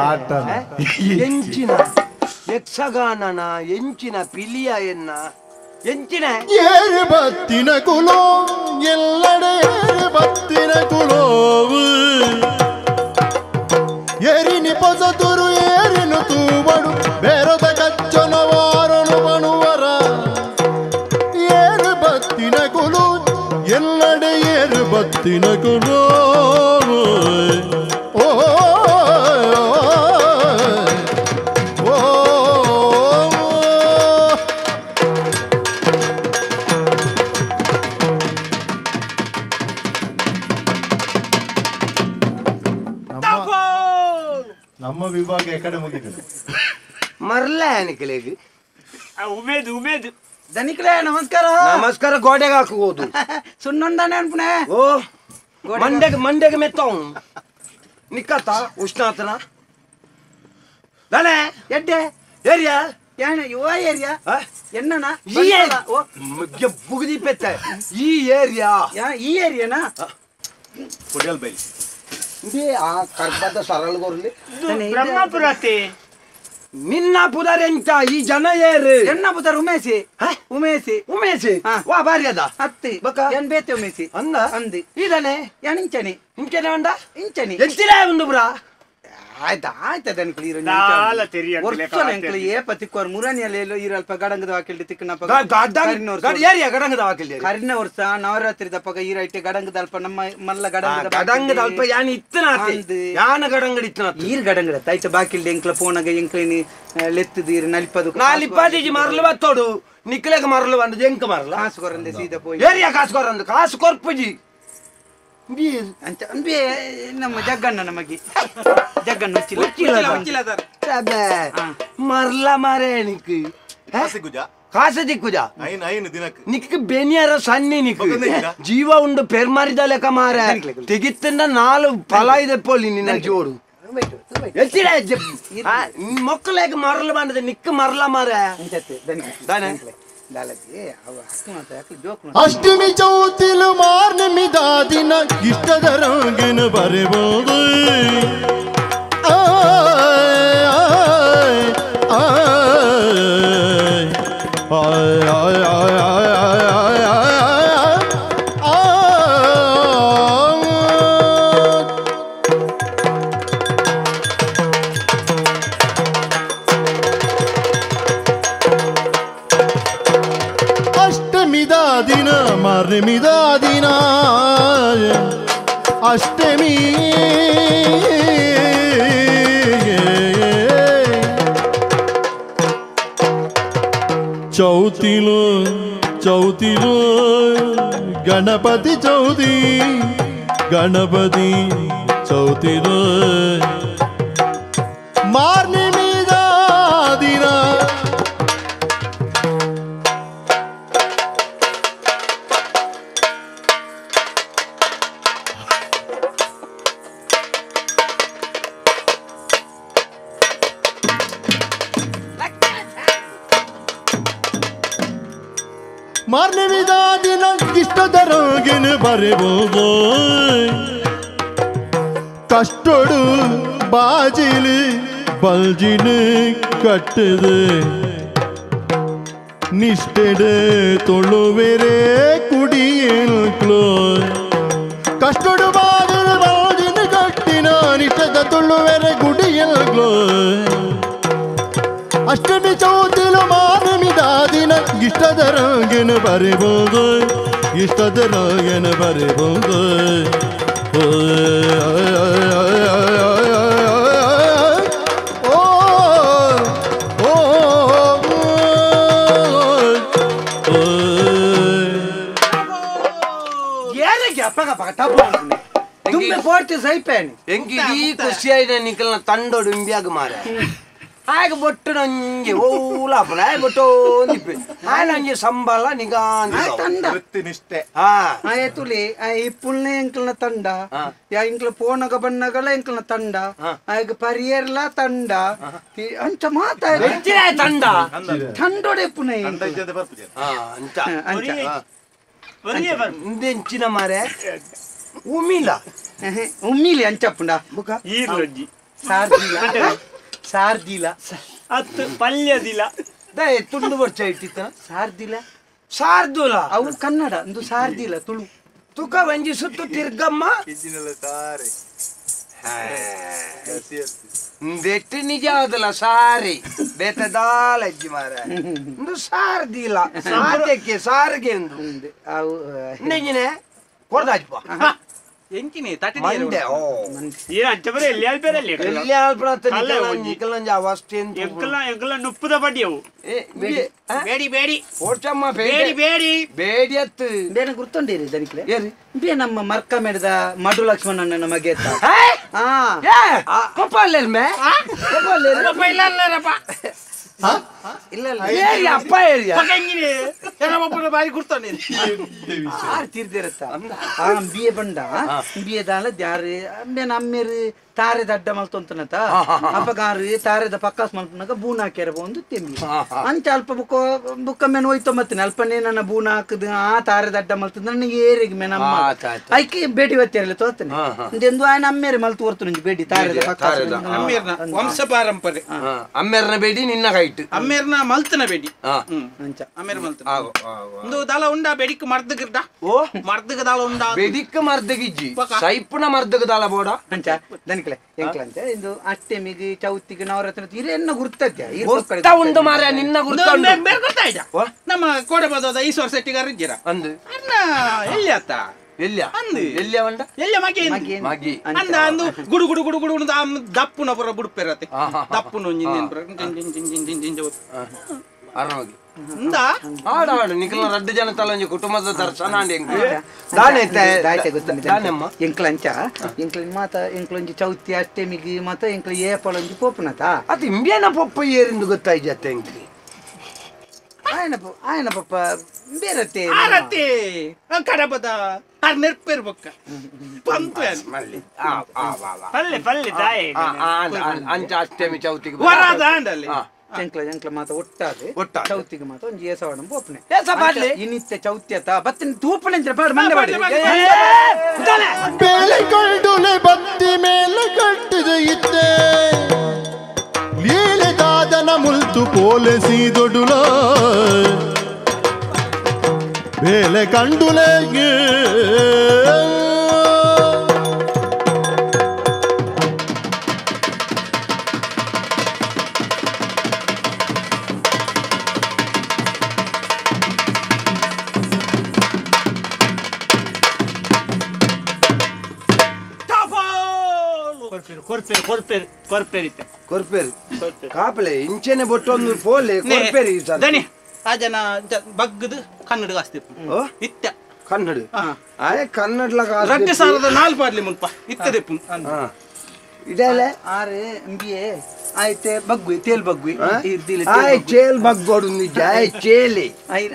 ಆಟ ಎಂಚಿನ ಯಕ್ಷಗಾನನ ಎಂಚಿನ ಪಿಲಿಯ ಎನ್ನ ಎಂಚಿನ ಏರು ಬತ್ತಿನ ಕುಲೋ ಎಲ್ಲಡೆ ಏರು ಬತ್ತಿನ ಕುಲೋವು ಏರಿನಿ ಪೊಸತುರು ಏರಿನು ತೂಬಡು ಬೇರದ ಕಚ್ಚನ ವಾರನು ಬಣು. ಬತ್ತಿನಕುಲು ಓ ನಮ್ಮ ವಿಭಾಗ ಎಕಡೆ ಮುಗಿದಿದೆ ಮರಲ ನಿಕಲೇಗ್ ಉಮೇದ್ ಉಮೇದ್ ದನಿಕಲೇ ನಮಸ್ಕಾರ ನಮಸ್ಕಾರ ಗೋಡೆಗೆ ಹಾಕುವುದು ಸುಣ್ಣೊಂದಾನೆ ಅನ್ಪುಣೆ ಓ ಮಂಡೆಗೆ ಮಂಡೆಗೆ ಮೆತ್ತವ್ ನಿಕ್ಕತ್ತ ಉಷ್ಣಾತನ ದಾನೆ ಎಡ್ಡೆ ಏರಿಯಾ ಏನ ಯುವ ಏರಿಯಾ ಎನ್ನನ ಬುಗದಿ ಪೆತ್ತ ಈ ಏರಿಯಾ ಈ ಏರಿಯಾನಾ ಕೊಡಿಯಲ್ ಬೈಲ್ ಇಂದೇ ಆ ಕರ್ಬದ ಸರಳಗೊರ್ಲಿ ಬ್ರಹ್ಮಪುರತೆ ನಿನ್ನ ಪುದರೆಂತ ಈ ಜನ ಏರು ಎನ್ನ ಪುದರ್ ಉಮೇಶಿ ಉಮೇಶಿ ಉಮೇಶಿ ವಾ ಬಾರಿ ಅದ ಅತ್ತಿ ಬಕ ಏನ್ ಬೇತೆ ಉಮೇಶಿ ಅಂದ ಅಂದಿ ಇದನೆ ಏನ್ ಇಂಚನಿ ಇಂಚನೆ ಉಂಡ ಇಂಚನಿ ಎಂಚಿನ ಉಂಡು ಬ್ರಾ ಆಯ್ತಾ ಆಯ್ತಾ ದನಿಕುಲು ಇರು ವರ್ಷ ಏಪ ತಿಕ್ಕೋರು ಮುರಾನಿಯಲ್ಲಿ ಎಲ್ಲೋ ಇರಲ್ಪ ಗಡಂಗದ ವಾಕಿಲ್ಡಿ ತಿಕ್ಕನಪ್ಪ ಏರಿಯಾ ಗಡಂಗದ ವಾಕಿಲ್ಡಿ ಕರಿನ ವರ್ಷ ನವರಾತ್ರಿ ದಪ್ಪಗ ಈರೈಟೆ ಗಡಂಗದ ಅಲ್ಪ ನಮ್ಮ ಮಲ್ಲ ಗಡಂಗದ ಗಡಂಗದ ಅಲ್ಪ ಯಾನ್ ಇತ್ತನ ಯಾನ ಗಡಂಗಡ ಇತ್ತನ ಈರ್ ಗಡಂಗಡ ಐತ ಬಾಕಿಲ್ಡಿ ಎಂಕ್ಲ ಪೋನಗ ಎಂಕ್ಲೇನಿ ಲೆತ್ತದು ಈರ್ ನಲಿಪದು ನಾಲಿಪಾದಿಜಿ ಮರಲು ಬತ್ತೋಡು ನಿಕ್ಲೆಗ ಮರಲು ಬಂದು ಎಂಕ ಮರಲ ಕಾಸು ಕೊರಂದೆ ಸೀದಾ ಪೋಯಿ ಏರಿಯಾ ಕಾಸು ಕೊರಂದು ಕಾಸು ಕೊರ್ಪುಜಿ ಅಂತ ಅಂಬೆ ನಮ್ಮ ಜಗ್ಗಣ್ಣ ನಮಗೆ ಜಗ್ಗಣ್ಣ ಮರ್ಲ ಮಾರೇ ನಿಕ್ ಕಾಸು ದಿಕ್ಕುಜ ನಿಕ್ ಬೆನಿಯರ ಸನ್ನಿ ನಿಕ್ ಜೀವ ಉಂಡು ಪೆರ್ಮಾರಿದ ಲೆಕ್ಕ ಮಾರ ತೆಗಿತ್ತಂಡ ನಾಲು ಫಲ ಇದೆ ಪೋಲಿ ನಿನ್ನ ಜೋಡು ಮೊಕ್ಕಲೇಗ ಮರಲು ಬಂದದೆ ನಿಕ್ ಮರಲ ಮಾರ ಅಷ್ಟಮಿ ಚೌತಿಲು ಮಾರ್ನಮಿದ ದಿನ ಇಷ್ಟದ ರಂಗಿನ ಬರೆಬೋದು ದಿನ ಮಾರ್ನಮಿದ ದಿನ ಅಷ್ಟಮಿ ಚೌತಿಲು ಚೌತಿಲು ಗಣಪತಿ ಚೌತಿ ಗಣಪತಿ ಚೌತಿಲು ಮಾರ್ನಮಿದ ದಿನ ಮಾರ್ನಮಿದ ದಿನ ಇಷ್ಟದ ರೋಗಿನ ಬರೆಬೋದು ಕಷ್ಟೊಡು ಬಾಜಿಲಿ ಬಲ್ಜಿನ ಕಟ್ಟದು ನಿಷ್ಠೆಡೆ ತೊಳುವೆರೆ ಕುಡಿಯೇಳು ಕಷ್ಟೊಡು ಬಾಜಿಲು ಬಾಜಿನ ಕಟ್ಟಿನ ನಿಷ್ಠದ ತುಳುವೆರೆ ಗುಡಿಯೇಳು ಅಷ್ಟಮಿ ಚೌತಿಲು ಮಾರ್ನಮಿದ ದಿನ ಇಷ್ಟದ ರಂಗಿನ ಬರೆಬೋದು ಇಷ್ಟದ ರಂಗಿನ ಬರೆಬೋದು ಓ ಓ ಏನಕ್ಕೆ ಅಪ್ಪಗ ದುಮ್ಮೆ ಪೋರ್ತಿ ಸೈಪೇನೆ ಎಂಕಿ ಈ ಖುಷಿಯಾಯಿನ ನಿಕಲ್ನ ತಂಡೋಡು ಇಂಬಿಯಾಗ ಮಾರ ಆಗ ಬೊಟ್ಟು ನಂಗೆ ಓಲಾಪನ ಆಗ ಬೊಟ್ಟು ಒಂದಿಪ್ಪೆ ಆಗ ನಂಗೆ ಸಂಬಳ ನಿಗಾಂತ ತಂಡ ವೃತ್ತಿ ನಿಷ್ಠೆ ಹಾ ಆಯ್ತುಲಿ ಈ ಪುಣ್ಯ ಎಂಕಲ್ನ ತಂಡ ಯಾ ಎಂಕ್ಲ ಪೋನಗ ಬಣ್ಣಗಳ ಎಂಕಲ್ನ ತಂಡ ಆಗ ಪರಿಯರ್ಲ ತಂಡ ಅಂಚ ಮಾತಾ ತಂಡ ತಂಡೋಡೆ ಪುಣ್ಯ ಅಂಚ ಇಂದೆಂಚಿನ ಮಾರೆ ಉಮಿಲ ಉಮ್ಮಿಲಿ ಅಂಚಪ್ಪುಂಡ ಬುಕ ಈರ್ಲೊಂಜಿ ಸಾರ್ದಿಲ ಸಾರ್ದಿಲ ಅತ್ತು ಪಲ್ಯದಿಲ ದಯ ತುಂಡು ಬರ್ಚ ಇಟ್ಟಿತ್ತ ಸಾರ್ದಿಲ ಸಾರ್ದುಲ ಅವು ಕನ್ನಡ ಒಂದು ಸಾರ್ದಿಲ ತುಳು ತುಕ ಒಂಜಿ ಸುತ್ತು ತಿರ್ಗಮ್ಮ ಸಾರಿ ದೆಟ್ಟು ನಿಜ ಆದಲ್ಲ ಸಾರಿ ಬೇತದಾಲ ಅಜ್ಜಿ ಮಾರ ಒಂದು ಸಾರ್ದಿಲ್ಲ ಸಾಧ್ಯಕ್ಕೆ ಸಾರಿಗೆ ಒಂದು ಅವು ನೆಂಜಿನೆ ಕೊಡ್ದಾಜ್ಪ ಎಂಚಿನಿ ತಟಿ ಮಂಡೆ ಓ ಏ ಅಂಚ ಬರೆ ಎಲ್ಲಿ ಅಲ್ಪೆರಲ್ಲಿ ಎಲ್ಲಿ ಅಲ್ಪನ ನಿಕಲಂಜ ಅವಸ್ಥೆ ಎಂಕಲ ಎಂಕಲ ನುಪ್ಪುದ ಬಡಿಯವು ಏ ಬೇಡಿ ಬೇಡಿ ಓಚಮ್ಮ ಬೇಡಿ ಬೇಡಿ ಬೇಡಿ ಅತ್ತು ಬೇರೆ ಗುರ್ತೊಂಡೇರಿ ದನಿಕ್ಲೆ ಬೇ ನಮ್ಮ ಮರ್ಕ ಮೇಡದ ಮಡು ಲಕ್ಷ್ಮಣನ ಮಗೆ ಆ ಪಪ್ಪ ಅಲ್ಲೇಲ್ಮೆ ಪಪ್ಪ ಅಲ್ಲೇರ ಪಪ್ಪ ಇಲ್ಲ ಅಲ್ಲೇರಪ್ಪ ಇಲ್ಲ ಇಲ್ಲ ಏರಿ ಅಪ್ಪ ಏರಿಯ ಪಕ್ಕಂಗಿನಿ ಎನ ಪಪ್ಪನ ಬಾರಿ ಗುರ್ತೊಂಡೇರಿ ಆರ್ ತೀರ್ದಿರತ್ತ ಆ ಬಿಯೆ ಬಂಡ ಬಿಯೆ ದಾಲ ದ್ಯಾರು ಅಂಬೆ ನಮ್ಮೇರು ತಾರೆ ದಡ್ಡ ಮಲ್ತೊಂತನತ ಅಪ್ಪಗಾರು ತಾರೆದ ಪಕ್ಕಾಸ್ ಮಲ್ಪನಾಗ ಬೂನ ಹಾಕ್ಯಾರ ಒಂದು ತೆಮ್ಮಿ ಅಂಚ ಅಲ್ಪ ಬುಕ್ಕ ಬುಕ್ಕ ಮೇನ್ ಹೋಯ್ತು ಮತ್ತೆ ಅಲ್ಪನೇ ನನ್ನ ಬೂನ ಹಾಕುದು ಆ ತಾರೆ ದಡ್ಡ ಮಲ್ತದ ನನ್ನ ಏರಿಗೆ ಮೇ ನಮ್ಮ ಐಕೆ ಬೇಟಿ ಬತ್ತಿರಲಿ ತೋತನೆ ಎಂದು ಆಯ್ನ ಅಮ್ಮೇರಿ ಮಲ್ತು ಹೊರ್ತು ಬೇಡಿ ತಾರೆದ ಪಕ್ಕಾಸ್ ಅಮ್ಮೇರ್ನ ವಂಶ ಪಾರಂಪರೆ ಅಮ್ಮೇರ್ನ ಬೇಡಿ ನಿನ್ನ ಕೈಟ್ ಅಮ್ಮೇರ್ನ ಮಲ್ತನ ಬೇಡಿ ಅಂಚ ಅಮ್ಮೇರ್ ಮಲ್ತನ ಒಂದು ದಾಲ ಉಂಡ ಬೆಡಿಕ್ ಮರ್ದಗಿರ್ಡ ಓ ಮರ್ದಗ ದಾಲ ಉಂಡ ಬೆಡಿಕ್ ಮರ್ದಗಿಜ್ಜಿ ಸೈಪುನ ಮರ್ದಗ ದಾಲ ಬೋಡ ಅಂಚ ದನಿಕ್ಲೆ ಎಂಕ್ಲಂತೆ ಇಂದು ಅಷ್ಟಮಿಗೆ ಚೌತಿಗೆ ನವರತ್ನ ಇರೆನ್ನ ಗುರ್ತತ್ಯ ಗುರ್ತ ಉಂಡು ಮಾರ್ರೆ ನಿನ್ನ ಗುರ್ತ ಉಂಡು ಬೇರೆ ಗೊತ್ತಾಯ್ತಾ ನಮ್ಮ ಕೋಡೆಬಾದದ ಈಶ್ವರ ಶೆಟ್ಟಿಗಾರ ಇದ್ದೀರಾ ಅಂದು ಅಣ್ಣ ಎಲ್ಲಿ ಆತ ಎಲ್ಲಿ ಅಂದು ಎಲ್ಲಿ ಅವಂಡ ಎಲ್ಲಿ ಮಗಿ ಮಗಿ ಅಂದ ಅಂದು ಗುಡು ಗುಡು ಗುಡು ಗುಡು ದಪ್ಪುನ ಪುರ ಬುಡುಪೆರತೆ ದಪ್ಪುನ ಒಂಜಿಂದೇನು ಪುರ ಜಿನ್ ಅರ್ಣೋಗಿ ಇಂದ ಆಡ ಆಡು ನಿಖಲ ರಡ್ಡು ಜನ ತಲಂಜಿ ಕುಟುಂಬದ ದರ್ಶನ ಅಂಡ್ ಎಂಕ್ ದಾನೆ ದಾಯ್ತೆ ಗೊತ್ತುಂಡು ದಾನೆಮ್ಮ ಎಂಕ್ಲಂಚ ಎಂಕ್ಲ ಮಾತ ಎಂಕ್ಲೊಂಜಿ ಚೌತಿ ಅಷ್ಟಮಿಗೆ ಮಾತ ಎಂಕ್ಲ ಏಪಲೊಂಜಿ ಪೋಪುನತ ಅದು ಇಂಬೇನ ಪೊಪ್ಪ ಏರಿಂದು ಗೊತ್ತಾಯ್ಜತ್ತೆ ಎಂಕ್ಲಿ ಆಯನ ಆಯನ ಪಪ್ಪ ಬೇರತ್ತೆ ಆರತಿ ಕಡಬದ ಆರ್ ನೆರ್ಪೇರ್ ಬೊಕ್ಕ ಪಂತು ಮಲ್ಲಿ ಆ ಆ ವಾ ವಾ ಪಲ್ಲೆ ಪಲ್ಲೆ ದಾಯೆ ಅಂಚ ಅಷ್ಟಮಿ ಚೌತಿಗೆ ವರದ ಆಂಡಲ್ಲಿ ಎಂಕ್ಲ ಎಂಕ್ಲ ಮಾತ ಒಟ್ಟಾದೆ ಚೌತಿಗೆ ಮಾತ ಒಂಜಿ ಏಸವಾಡ ಪೋಪನೆ ಏಸ ಪಾಡ್ಲೆ ಇನ್ನಿತ್ತೆ ಚೌತಿ ಅತ್ತ ಬತ್ತಿನ ತೂಪನೆ ಅಂಚ ಪಾಡ್ ಮಂಡೆ ಪಾಡ್ ಬೇಳೆ ಕಂಡುಲೆ ಬತ್ತಿ ಮೇಲೆ ಕಟ್ಟಿದ ಇದ್ದೆ ಲೀಲೆ ದಾದನ ಮುಲ್ತು ಪೋಲೆಸಿ ದೊಡುಲ ಬೇಳೆ ಕಂಡುಲೆ ಕೊರ್ಪೇರು ಕೊರ್ಪೇರು ಕೊರ್ಪೇರಿ ಕೊರ್ಪೇರು ಕಾಪಲೆ ಇಂಚೆನೆ ಬೊಟ್ಟೊಂದು ಪೋಲೆ ಕೊರ್ಪೇರಿ ದನಿ ಆ ಜನ ಬಗ್ಗದು ಕನ್ನಡ ಕಾಸ್ತಿ ಇತ್ತ ಕನ್ನಡ ಆಯ್ ಕನ್ನಡಲ ರಡ್ಡು ಸಾವಿರದ ನಾಲ್ಕು ಪಾಡ್ಲಿ ಮುಲ್ಪ ಇತ್ತದೆಪ್ಪು ಇದೆಲ್ಲ ಆರೆ ಎಂಬಿಎ ಆಯ್ತೆ ಬಗ್ಗುವೆ ತೇಲ್ ಬಗ್ಗುವೆ ಆಯ್ ಚೇಲ್ ಬಗ್ಗೋಡು ನಿಜ ಆಯ್ ಚೇಲಿ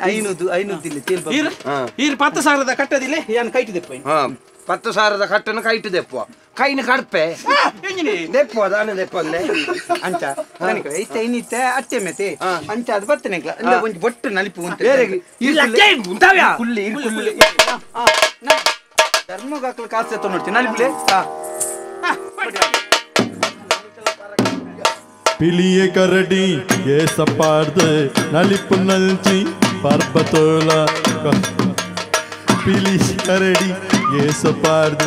ಐನೂದು ಐನೂದಿಲ್ಲ ತೇಲ್ ಬಗ್ಗು ಈರ್ 10,000 ಕಟ್ಟದಿಲ್ಲ ಯಾನ್ ಕೈಟಿದೆಪ್ಪ 10,000 ಕಟ್ಟನ ಕೈಟಿದೆಪ್ಪ ಕೈನ ಕಡ್ಪೆ ದೆಪ್ಪ ದಾನೆ ದೆಪ್ಪ ಅಂದೆ ಅಂಚ ನನಗೆ ಐತೆ ಐನಿತ್ತೆ ಅಟ್ಟೆ ಮೇತೆ ಅಂಚ ಅದು ಬರ್ತೇನೆ ಅಂದ ಒಂಜಿ ಬೊಟ್ಟು ನಲಿಪು ಅಂತ ಕುಲ್ಲಿ ಕುಲ್ಲಿ ಧರ್ಮಗಾಕ್ಲು ಕಾಸು ಎತ್ತ ನೋಡ್ತೀನಿ ನಲಿಪುಲೆ ಪಿಲಿಯ ಕರಡಿ ಏಸಪಾರ್ದ ನಲಿಪು ನಲ್ಚಿ ಪರ್ಬತೋಲ ಪಿಲಿ ಕರಡಿ ಏಸಪಾರ್ದ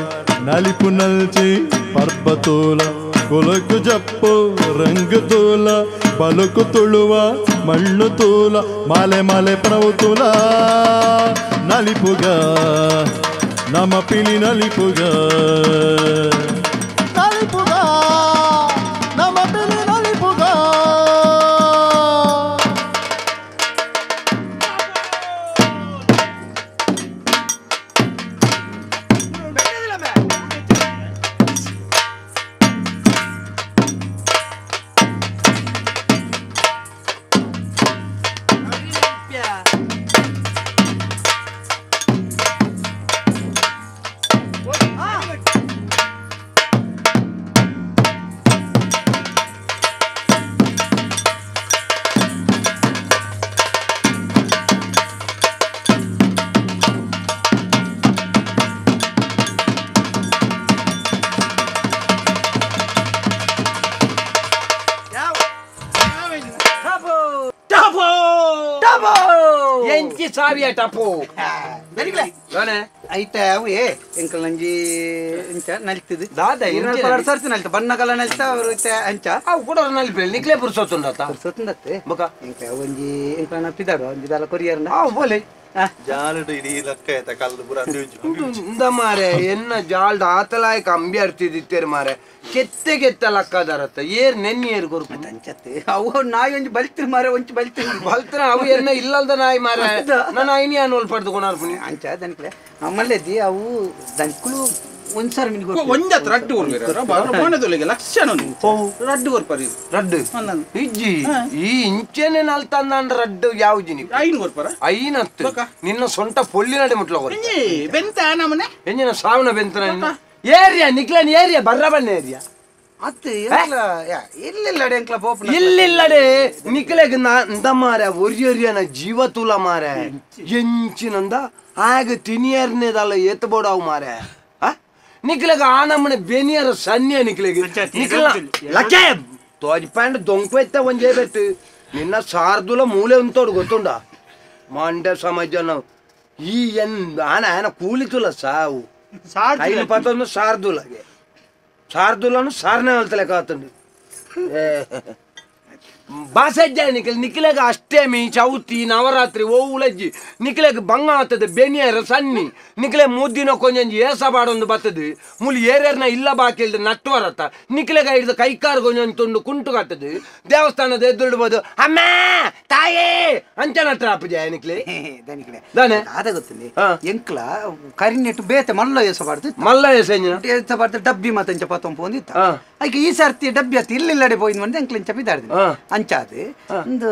ನಲಿಪು ನಲ್ಚಿ ಪರ್ಬತೋಲ ಕೊಲಕು ಜಪ್ಪು ರಂಗು ತೋಲ ಬಲಕು ತುಳುವ ಮಣ್ಣು ತೋಲ ಮಾಲೆ ಮಾಲೆ ಪ್ರವು ತೋಲ ನಲಿಪುಗ ನಮ ಪಿಲಿ ನಲಿಪುಗ ನಲಿಪುಗ ನಮ ಪಿಲಿ ನಲಿಪುಗ ಸಾವಿಯ ಟಪೋ ಐತೆ ಅವೇ ಎಂಕಲ್ ನಂಜಿ ಇಂಚ ನಲ್ತಿದ್ ದಾದ ಸರ್ತಿ ನಲ್ತ ಬಣ್ಣ ಕಲ ನಲ್ತ ಅವರು ಅಂಚ ಅವು ಕೂಡ ನಲ್ಪೆ ನಿಕ್ಲೆ ಪುರ್ಸೊತ್ತುಂಡತ್ತ ಪುರ್ಸೊತ್ತುಂಡತ್ತೆ ಬೊಕ ಎಂಕ ಒಂಜಿ ಎಂಕಲ ಪಿದಾಡು ಒಂಜಿ ದಾಲ ಕೊರಿಯರ್ನ ಅವು ಬೋಲೆ ಜಾಲಡು ಇಡೀ ಲಕ್ಕ ಆಯ್ತಾ ಕಲ್ಲು ಪೂರ ಇಂದ ಮಾರೆ ಎನ್ನ ಜಾಲ್ಡ್ ಆತಲಾಯ್ ಕಂಬಿ ಅರ್ತಿದಿತ್ತೇರು ಮಾರೆ ಕೆತ್ತೆ ಕೆತ್ತ ಲಕ್ಕದಾರತ್ತ ಏರ್ ನೆನ್ನಿ ಏರ್ ಕೊರ್ಪು ಅಂಚತ್ತೆ ಅವು ನಾಯಿ ಒಂಜಿ ಬಲ್ತಿರ್ ಮಾರೆ ಒಂಚಿ ಬಲ್ತಿರ್ ಬಲ್ತಿರ ಅವು ಎನ್ನ ಇಲ್ಲಲ್ದ ನಾಯಿ ಮಾರೆ ನಾನು ಐನಿ ಅನ್ವಲ್ ಪಡೆದುಕೊನಾರ್ಪುನಿ ಅಂಚ ದನಿಕ್ಲೆ ಮಲ್ಲೆದ್ದಿ ಅವು ದನಿಕ್ಲು ಒಂದ್ಸಾರಿ ಮಿನಿ ಒಂಜತ್ ರಡ್ಡು ಕೊರ್ಪೇರ ಬಾರ ಮೋನೆದೊಲಿಗೆ ಲಕ್ಷಣ ರಡ್ಡು ಕೊರ್ಪರಿ ರಡ್ಡು ಇಜ್ಜಿ ಈ ಇಂಚೆನೆ ನಲ್ತಂದಾಂಡ ರಡ್ಡು ಯಾವ್ಜಿನಿ ಐನ್ ಕೊರ್ಪರ ಐನತ್ತು ನಿನ್ನ ಸೊಂಟ ಪೊಳ್ಳಿ ನಡೆ ಮುಟ್ಲ ಕೊರ್ಪ ಬೆಂತ ನಮನೆ ಎಂಜಿನ ಸಾವನ ಬೆಂತ ಏರಿಯಾ ನಿಕ್ಲನ್ ಏರಿಯಾ ಬರ್ರ ಬಣ್ಣ ಏರಿಯಾ ಅತ್ತೆ ಇಲ್ಲಿಲ್ಲಡೆ ಎಂಕ್ಲ ಪೋಪುನ ಇಲ್ಲಿಲ್ಲಡೆ ನಿಕ್ಲೆಗ್ ನಂದ ಮಾರೆ ಒರಿಯೊರಿಯನ ಜೀವ ತೂಲ ಮಾರೆ ಎಂಚಿನಂದ ಆಗ ತಿನಿಯರ್ನೇದಲ್ಲ ಏತ್ ಬೋಡಾವು ಮಾರೆ ನಿಕ್ಲೆಗ್ ಆ ನಮ್ಮನೆ ಬೆನಿಯರ ಸನ್ನಿಯ ನಿಕ್ಲೆಗ್ ನಿಕ್ಲ ಲಕ್ಕೆ ತೋಜ್ ಪ್ಯಾಂಟ್ ದೊಂಕು ಎತ್ತ ಒಂಜೇ ಬೆಟ್ಟು ನಿನ್ನ ಸಾರ್ದುಲ ಮೂಲೆ ಉಂತೋಡು ಗೊತ್ತುಂಡ ಮಂಡ್ಯ ಸಮಾಜ ನಾವು ಈ ಎನ್ ಆನ ಆನ ಕೂಲಿ ತುಲ ಸಾವು ಐನು ಪತ್ತೊಂದು ಸಾರ್ದುಲಗೆ ಸಾರ್ದುಲನು ಸಾರನೆ వెళ్తలే కాతుండు ಬಾಸಜ್ಜ ನಿಖಲ್ ನಿಖಿಲಗ ಅಷ್ಟಮಿ ಚೌತಿ ನವರಾತ್ರಿ ಓವುಲಜ್ಜಿ ನಿಖಿಲಗ ಬಂಗ ಆತದ ಬೆನಿಯರ ಸನ್ನಿ ನಿಖಿಲೆ ಮುದ್ದಿನ ಕೊಂಜಂಜಿ ಏಸ ಬಾಡೊಂದು ಬತ್ತದು ಮುಲಿ ಏರೇರ್ನ ಇಲ್ಲ ಬಾಕಿ ಇಲ್ದ ನಟ್ಟು ಬರತ್ತ ನಿಖಿಲಗ ಹಿಡಿದು ಕೈಕಾರು ಕೊಂಜೊಂದು ತುಂಡು ಕುಂಟು ಕಟ್ಟದು ದೇವಸ್ಥಾನದ ಎದುರುಡ್ಬೋದು ಅಮ್ಮ ತಾಯೇ ಅಂಚ ನಟ್ರ ಅಪ್ಪಜ ನಿಖಿಲೆ ದಾನೆ ಅದ ಗೊತ್ತಿಲ್ಲ ಎಂಕ್ಲ ಕರಿನೆಟ್ಟು ಬೇತೆ ಮಲ್ಲ ಏಸಬಾರ್ದು ಮಲ್ಲ ಏಸ ಏಸಬಾರ್ದು ಡಬ್ಬಿ ಮಾತಂಚ ಪತ್ತೊಂಪು ಒಂದಿತ್ತ ಐಕೆ ಈ ಸರ್ತಿ ಡಬ್ಬಿ ಅತ್ತ ಇಲ್ಲಿಲ್ಲಡೆ ಪೋಯಿಂದ್ ಬಂದು ಎಂಕ್ಲಿಂಚ ಬಿದ್ದಾಡ್ದು ಅಂಚಾದು ಒಂದು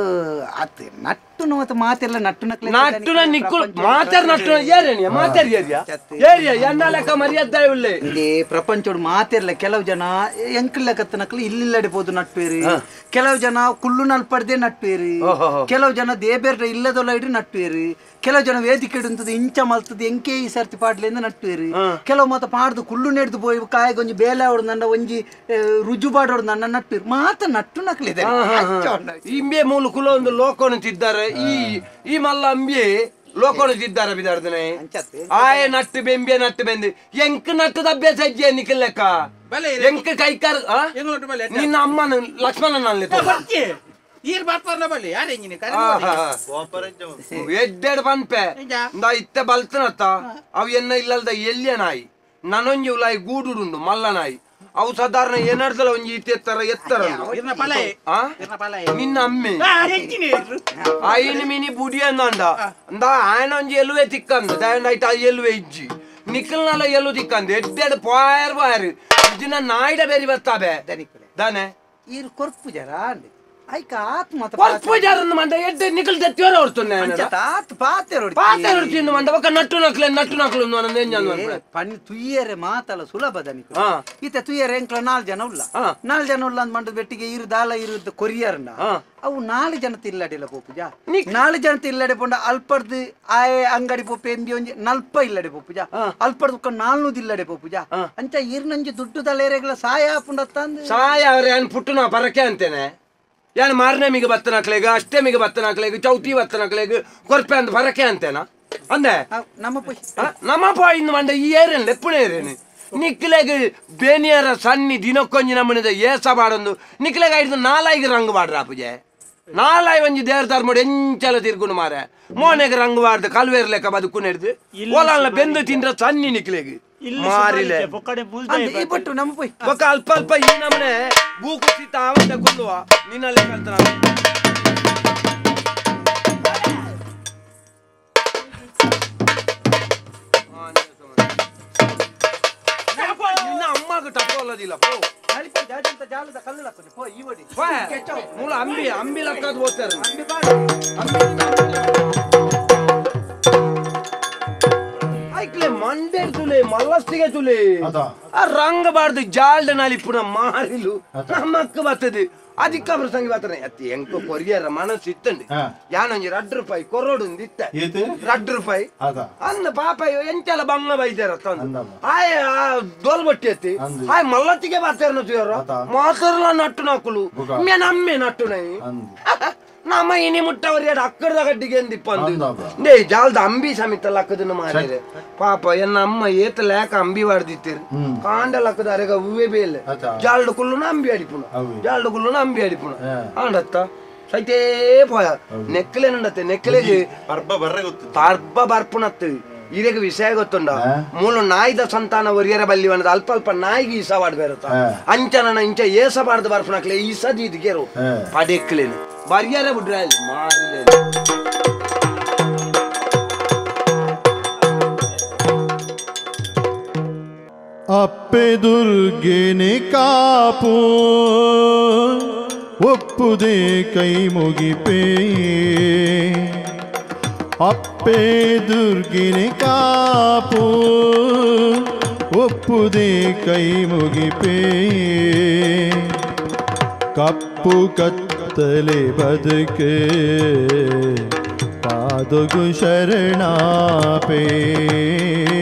ಅತ್ ನಟ್ಟು ಮತ್ತು ಮಾತೆಲ್ಲ ನಟ್ಟು ನಕ್ಲೆ ನಟ್ಟುನ ನಿಕ್ಕುಲ್ ಮಾತಾರ್ ನಟ್ಟು ಏರೇನಿಯ ಮಾತಾರ್ ಏರಿಯಾ ಏರಿಯಾ ಎನ್ನ ಲೆಕ್ಕ ಮರ್ಯಾದೆ ಉಳ್ಳೆ ಇಲ್ಲಿ ಪ್ರಪಂಚೋಡು ಮಾತಿರ್ಲ ಕೆಲವು ಜನ ಎಂಕಲ್ ಲೆಕ್ಕತ್ತ ನಕ್ಲು ಇಲ್ಲಿಲ್ಲಡೆ ಪೋದು ನಟ್ಪೇರಿ ಕೆಲವು ಜನ ಕುಲ್ಲು ನಲ್ಪಡ್ದೆ ನಟ್ಪೇರಿ ಕೆಲವು ಜನ ದೇಬೇರ್ಡ ಇಲ್ಲದೊಲ್ಲ ಇಡ್ರಿ ನಟ್ಪೇರಿ ಕೆಲವು ಜನ ವೇದಿಕೆ ಇಡುಂತದ ಇಂಚ ಮಲ್ತದ ಎಂಕೆ ಈ ಸರ್ತಿ ಪಾಡ್ಲಿಂದ ನಟ್ಪೇರಿ ಕೆಲವು ಮಾತ ಪಾಡ್ದು ಕುಲ್ಲು ನೆಡ್ದು ಪೋಯಿ ಕಾಯಿಗೆ ಒಂಜಿ ಬೇಲೆ ಅವಡು ನನ್ನ ಒಂಜಿ ರುಜು ಬಾಡೋಡು ನನ್ನ ನಟ್ಪೇರಿ ಮಾತ ನಟ್ಟು ನಕ್ಲಿದೆ ಇಂಬೆ ಮೂಲ ಕುಲ ಒಂದು ಲೋಕೋನ ತಿದ್ದಾರೆ ಈ ಈ ಮಲ್ಲ ಅಂಬಿ ಲೋಕೋನ ತಿದ್ದಾರೆ ಬಿದಾರ್ದನೆ ಆಯೆ ನಟ್ಟು ಬೆಂಬೆ ನಟ್ಟು ಬೆಂದು ಎಂಕ್ ನಟ್ಟದ ಅಭ್ಯಾಸ ಅಜ್ಜೆ ನಿಖಿಲ್ ಲೆಕ್ಕ ಎಂಕ್ ಕೈಕಾರ್ ನಿನ್ನ ಅಮ್ಮನ ಲಕ್ಷ್ಮಣನ ಎಡ್ಡೆಡ್ ಪನ್ಪೆ ಇಂದ ಇತ್ತೆ ಬಲ್ತನತ್ತ ಅವು ಎನ್ನ ಇಲ್ಲಲ್ದ ಎಲ್ಲಿಯ ನಾಯಿ ನನೊಂಜಿ ಉಲಾಯಿ ಗೂಡುಡುಂಡು ಮಲ್ಲ ನಾಯಿ ಅವು ಸಾಧಾರಣ ಏನಾಡ್ದಲ್ಲ ಒಂಜಿ ಇತ್ತೆ ಎತ್ತರ ಎತ್ತರ ನಿನ್ನ ಅಮ್ಮೆ ಐನು ಮಿನಿ ಬುಡಿ ಅಂದ ಅಂದ ಆಯನೊಂಜಿ ಎಲುವೆ ತಿಕ್ಕಂದ ದಯಂಡ ಐಟ ಎಲುವೆ ಇಜ್ಜಿ ನಿಖಲ್ನಲ್ಲ ಎಲು ತಿಕ್ಕಂದ ಎಡ್ಡೆಡ್ ಪಾಯರ್ ಪಾಯರ್ ಇಜ್ಜಿನ ನಾಯಿಡ ಬೇರಿ ಬರ್ತಾವೆ ದಾನೆ ಈರು ಕೊರ್ಪು ಜರ ಐಕ ಆತ್ಮ ಕೊರ್ಪು ಜರ ಮಂಡ ಎಡ್ಡೆ ನಿಖಲ್ ದತ್ತಿಯೋರ ಹೊರ್ತುನ್ನೆ ಆತ್ ಪಾತೆ ಪಾತೆ ಹೊರ್ತಿಂದು ಮಂಡ ಒಕ್ಕ ನಟ್ಟು ನಕ್ಲೆ ನಟ್ಟು ನಕ್ಲು ಪಣ್ ತುಯ್ಯರೆ ಮಾತಲ್ಲ ಸುಲಭ ದನಿಕ ಈತ ತುಯ್ಯರೆ ಎಂಕ್ಲ ನಾಲ್ ಜನ ಉಲ್ಲ ನಾಲ್ ಜನ ಉಲ್ಲ ಅಂದ್ ಮಂಡದ ಬೆಟ್ಟಿಗೆ ಇರು ದಾಲ ಇರುದ ಕೊರಿಯರ್ನ ಅವು ನಾಲ್ ಜನ ತಿಲ್ಲಡಿಲ್ಲ ಪೋಪುಜ ನಾಲ್ ಜನ ತಿಲ್ಲಡೆ ಪೋಂಡ ಅಲ್ಪರ್ದು ಆಯೆ ಅಂಗಡಿ ಪೋಪೆ ಎಂಬಿ ಒಂಜಿ ನಲ್ಪ ಇಲ್ಲಡೆ ಪೋಪುಜ ಅಲ್ಪರ್ದು ನಾಲ್ನೂದು ಇಲ್ಲಡೆ ಪೋಪುಜ ಅಂಚ ಇರ್ನಂಜಿ ದುಡ್ಡು ತಲೆರೆಗಳ ಸಾಯ ಪುಂಡತ್ತಂದು ಸಾಯ ಅವ್ರೆ ಅನ್ ಪುಟ್ಟುನ ಪರಕೆ ಅಂತೇನೆ ಯಾನ್ ಮಾರನೇ ಬತ್ತನಕ್ಲೆಗ್ ಅಷ್ಟಮಿಗೆ ಬತ್ತನಕ್ಲೆಗ್ ಚೌತಿ ಬತ್ತನಕ್ಲೆಗ್ ಕೊರ್ಪೆ ಅಂದ್ ಪರಕೆ ಅಂತೇನಾ ಅಂದೆ ನಮ್ಮ ನಮ್ಮ ಪಾಯಿಂದ್ ಮಂಡ ಈ ಏರೇನು ಲೆಪ್ಪುಣ ಏರೇನು ನಿಕ್ಲೆಗ್ ಬೇನಿಯರ ಸನ್ನಿ ದಿನಕ್ಕೊಂಜಿ ನಮ್ಮನಿದ ಏಸ ಬಾಡೊಂದು ನಿಕ್ಲೆಗ್ ಐದು ನಾಲಾಯಿಗೆ ರಂಗು ಬಾಡ್ರ ಪೂಜೆ ನಾಲಾಯಿ ಒಂಜಿ ದೇವ್ರ ಧರ್ಮಡು ಎಂಚಲ ತಿರ್ಗುಣು ಮಾರೆ ಮೋನೆಗ್ ರಂಗು ಬಾರ್ದು ಕಲ್ವೇರ್ ಲೆಕ್ಕ ಬದುಕು ನೆಡ್ದು ಓಲಾಲ ಬೆಂದು ತಿಂದ್ರ ಸನ್ನಿ ನಿಕ್ಲೆಗ್ ಮಾರಿಲೆ ಬೊಕ್ಕ ಅಲ್ಪ ಅಲ್ಪ ಈ ನಮ್ಮನೆ ಭೂಕುಸಿತ ಆವಂದ ಕೊಲ್ಲುವ ನಿನ್ನಲ್ಲೇ ಕಲ್ತರ ನಿನ್ನ ಅಮ್ಮಗ ಟಪ್ಪೋಲ್ಲದಿಲ್ಲ ಪೋ ಮೂಲ ಅಂಬಿ ಅಂಬಿ ಲಕ್ಕದ ಹೋಗ್ತಾರೆ ಐಕ್ಲೆ ಮಂಡೆ ತುಲೆ ಮಲ್ಲಸ್ತಿಗೆ ತುಲೆ ಆ ರಂಗ ಬಾರ್ದು ಜಾಲ್ಡ ನಾಲಿಪುನ ಮಾರಿಲು ನಮ್ಮಕ್ಕ ಬರ್ತದೆ ಅದಿಕ್ಕ ಪ್ರಸಂಗಿ ಬರ್ತಾನೆ ಅತ್ತಿ ಎಂಕ ಕೊರಿಯರ ಮನಸ್ಸು ಇತ್ತಂడి ಯಾನೊಂಜಿ ರಡ್ಡು ರೂಪಾಯಿ ಕೊರೋಡು ಇತ್ತ ರಡ್ಡು ರೂಪಾಯಿ ಅಂದ ಪಾಪ ಎಂತೆಲ್ಲ ಬಂಗ ಬೈದಾರ ಆಯ್ ದೋಲ್ ಬಟ್ಟಿ ಎತ್ತಿ ಆಯ್ ಮಲ್ಲತ್ತಿಗೆ ಬರ್ತಾರ ತುಯರು ಮಾತಾರಲ್ಲ ನಟ್ಟು ನಾಕುಲು ನಮ್ಮೆ ನಟ್ಟು ನೈ ನಮ್ಮ ಇನಿ ಮುಟ್ಟವರಿ ಅಕ್ಕರದ ಗಡ್ಡಿಗೆ ಎಂದಿಪ್ಪ ಅಂದು ಜಾಲ್ದ ಅಂಬಿ ಸಮಿತ ಲಕ್ಕದನ್ನು ಮಾರಿದೆ ಪಾಪ ಎನ್ನ ಅಮ್ಮ ಏತ ಲೇಕ ಅಂಬಿ ವಾಡ್ದಿತ್ತೀರಿ ಕಾಂಡ ಲಕ್ಕದ ಅರೆಗ ಹೂವೇ ಬೇಲೆ ಜಾಲ್ಡು ಕುಲ್ಲುನ ಅಂಬಿ ಅಡಿಪುಣ ಜಾಲ್ಡು ಕುಲ್ಲುನ ಅಂಬಿ ಅಡಿಪುಣ ಆಂಡತ್ತ ಸೈತೇ ಪೋಯ ನೆಕ್ಕಲೇನುಂಡತ್ತೆ ನೆಕ್ಕಲೆಗೆ ಪರ್ಬ ಬರ್ರೆ ಗೊತ್ತು ಪರ್ಬ ಬರ್ಪುನತ್ತು ಇರೆಗ್ ವಿಷಯ ಗೊತ್ತುಂಡ ಮೂಲ ನಾಯಿದ ಸಂತಾನ ಒರಿಯರ ಬಲ್ಲಿ ವನದ ಅಲ್ಪ ಅಲ್ಪ ನಾಯಿಗೆ ಈಸ ವಾಡ್ಬೇರುತ್ತ ಅಂಚನ ಇಂಚ ಏಸ ಬಾರ್ದು ಬರ್ಪುನಕ್ಲೆ ಈಸ ದೀದಿಗೆರು ಪಡೆಕ್ಲೇನು ಬರ್ಯಾರ ಬಿಡ್ರ ಮಾರಿಲೆ ಅಪ್ಪೆ ದುರ್ಗೆನೆ ಕಾಪು ಒಪ್ಪುದೇ ಕೈ ಮುಗಿಪೇ ಅಪ್ಪೆ ದುರ್ಗಿನೆ ಕಾಪು ಒಪ್ಪುದೇ ಕೈ ಮುಗಿಪೇ ಕಪ್ಪು ಕತ್ತಲೆ ಬದುಕೆ ಪಾದಗು ಶರಣಾಪೇ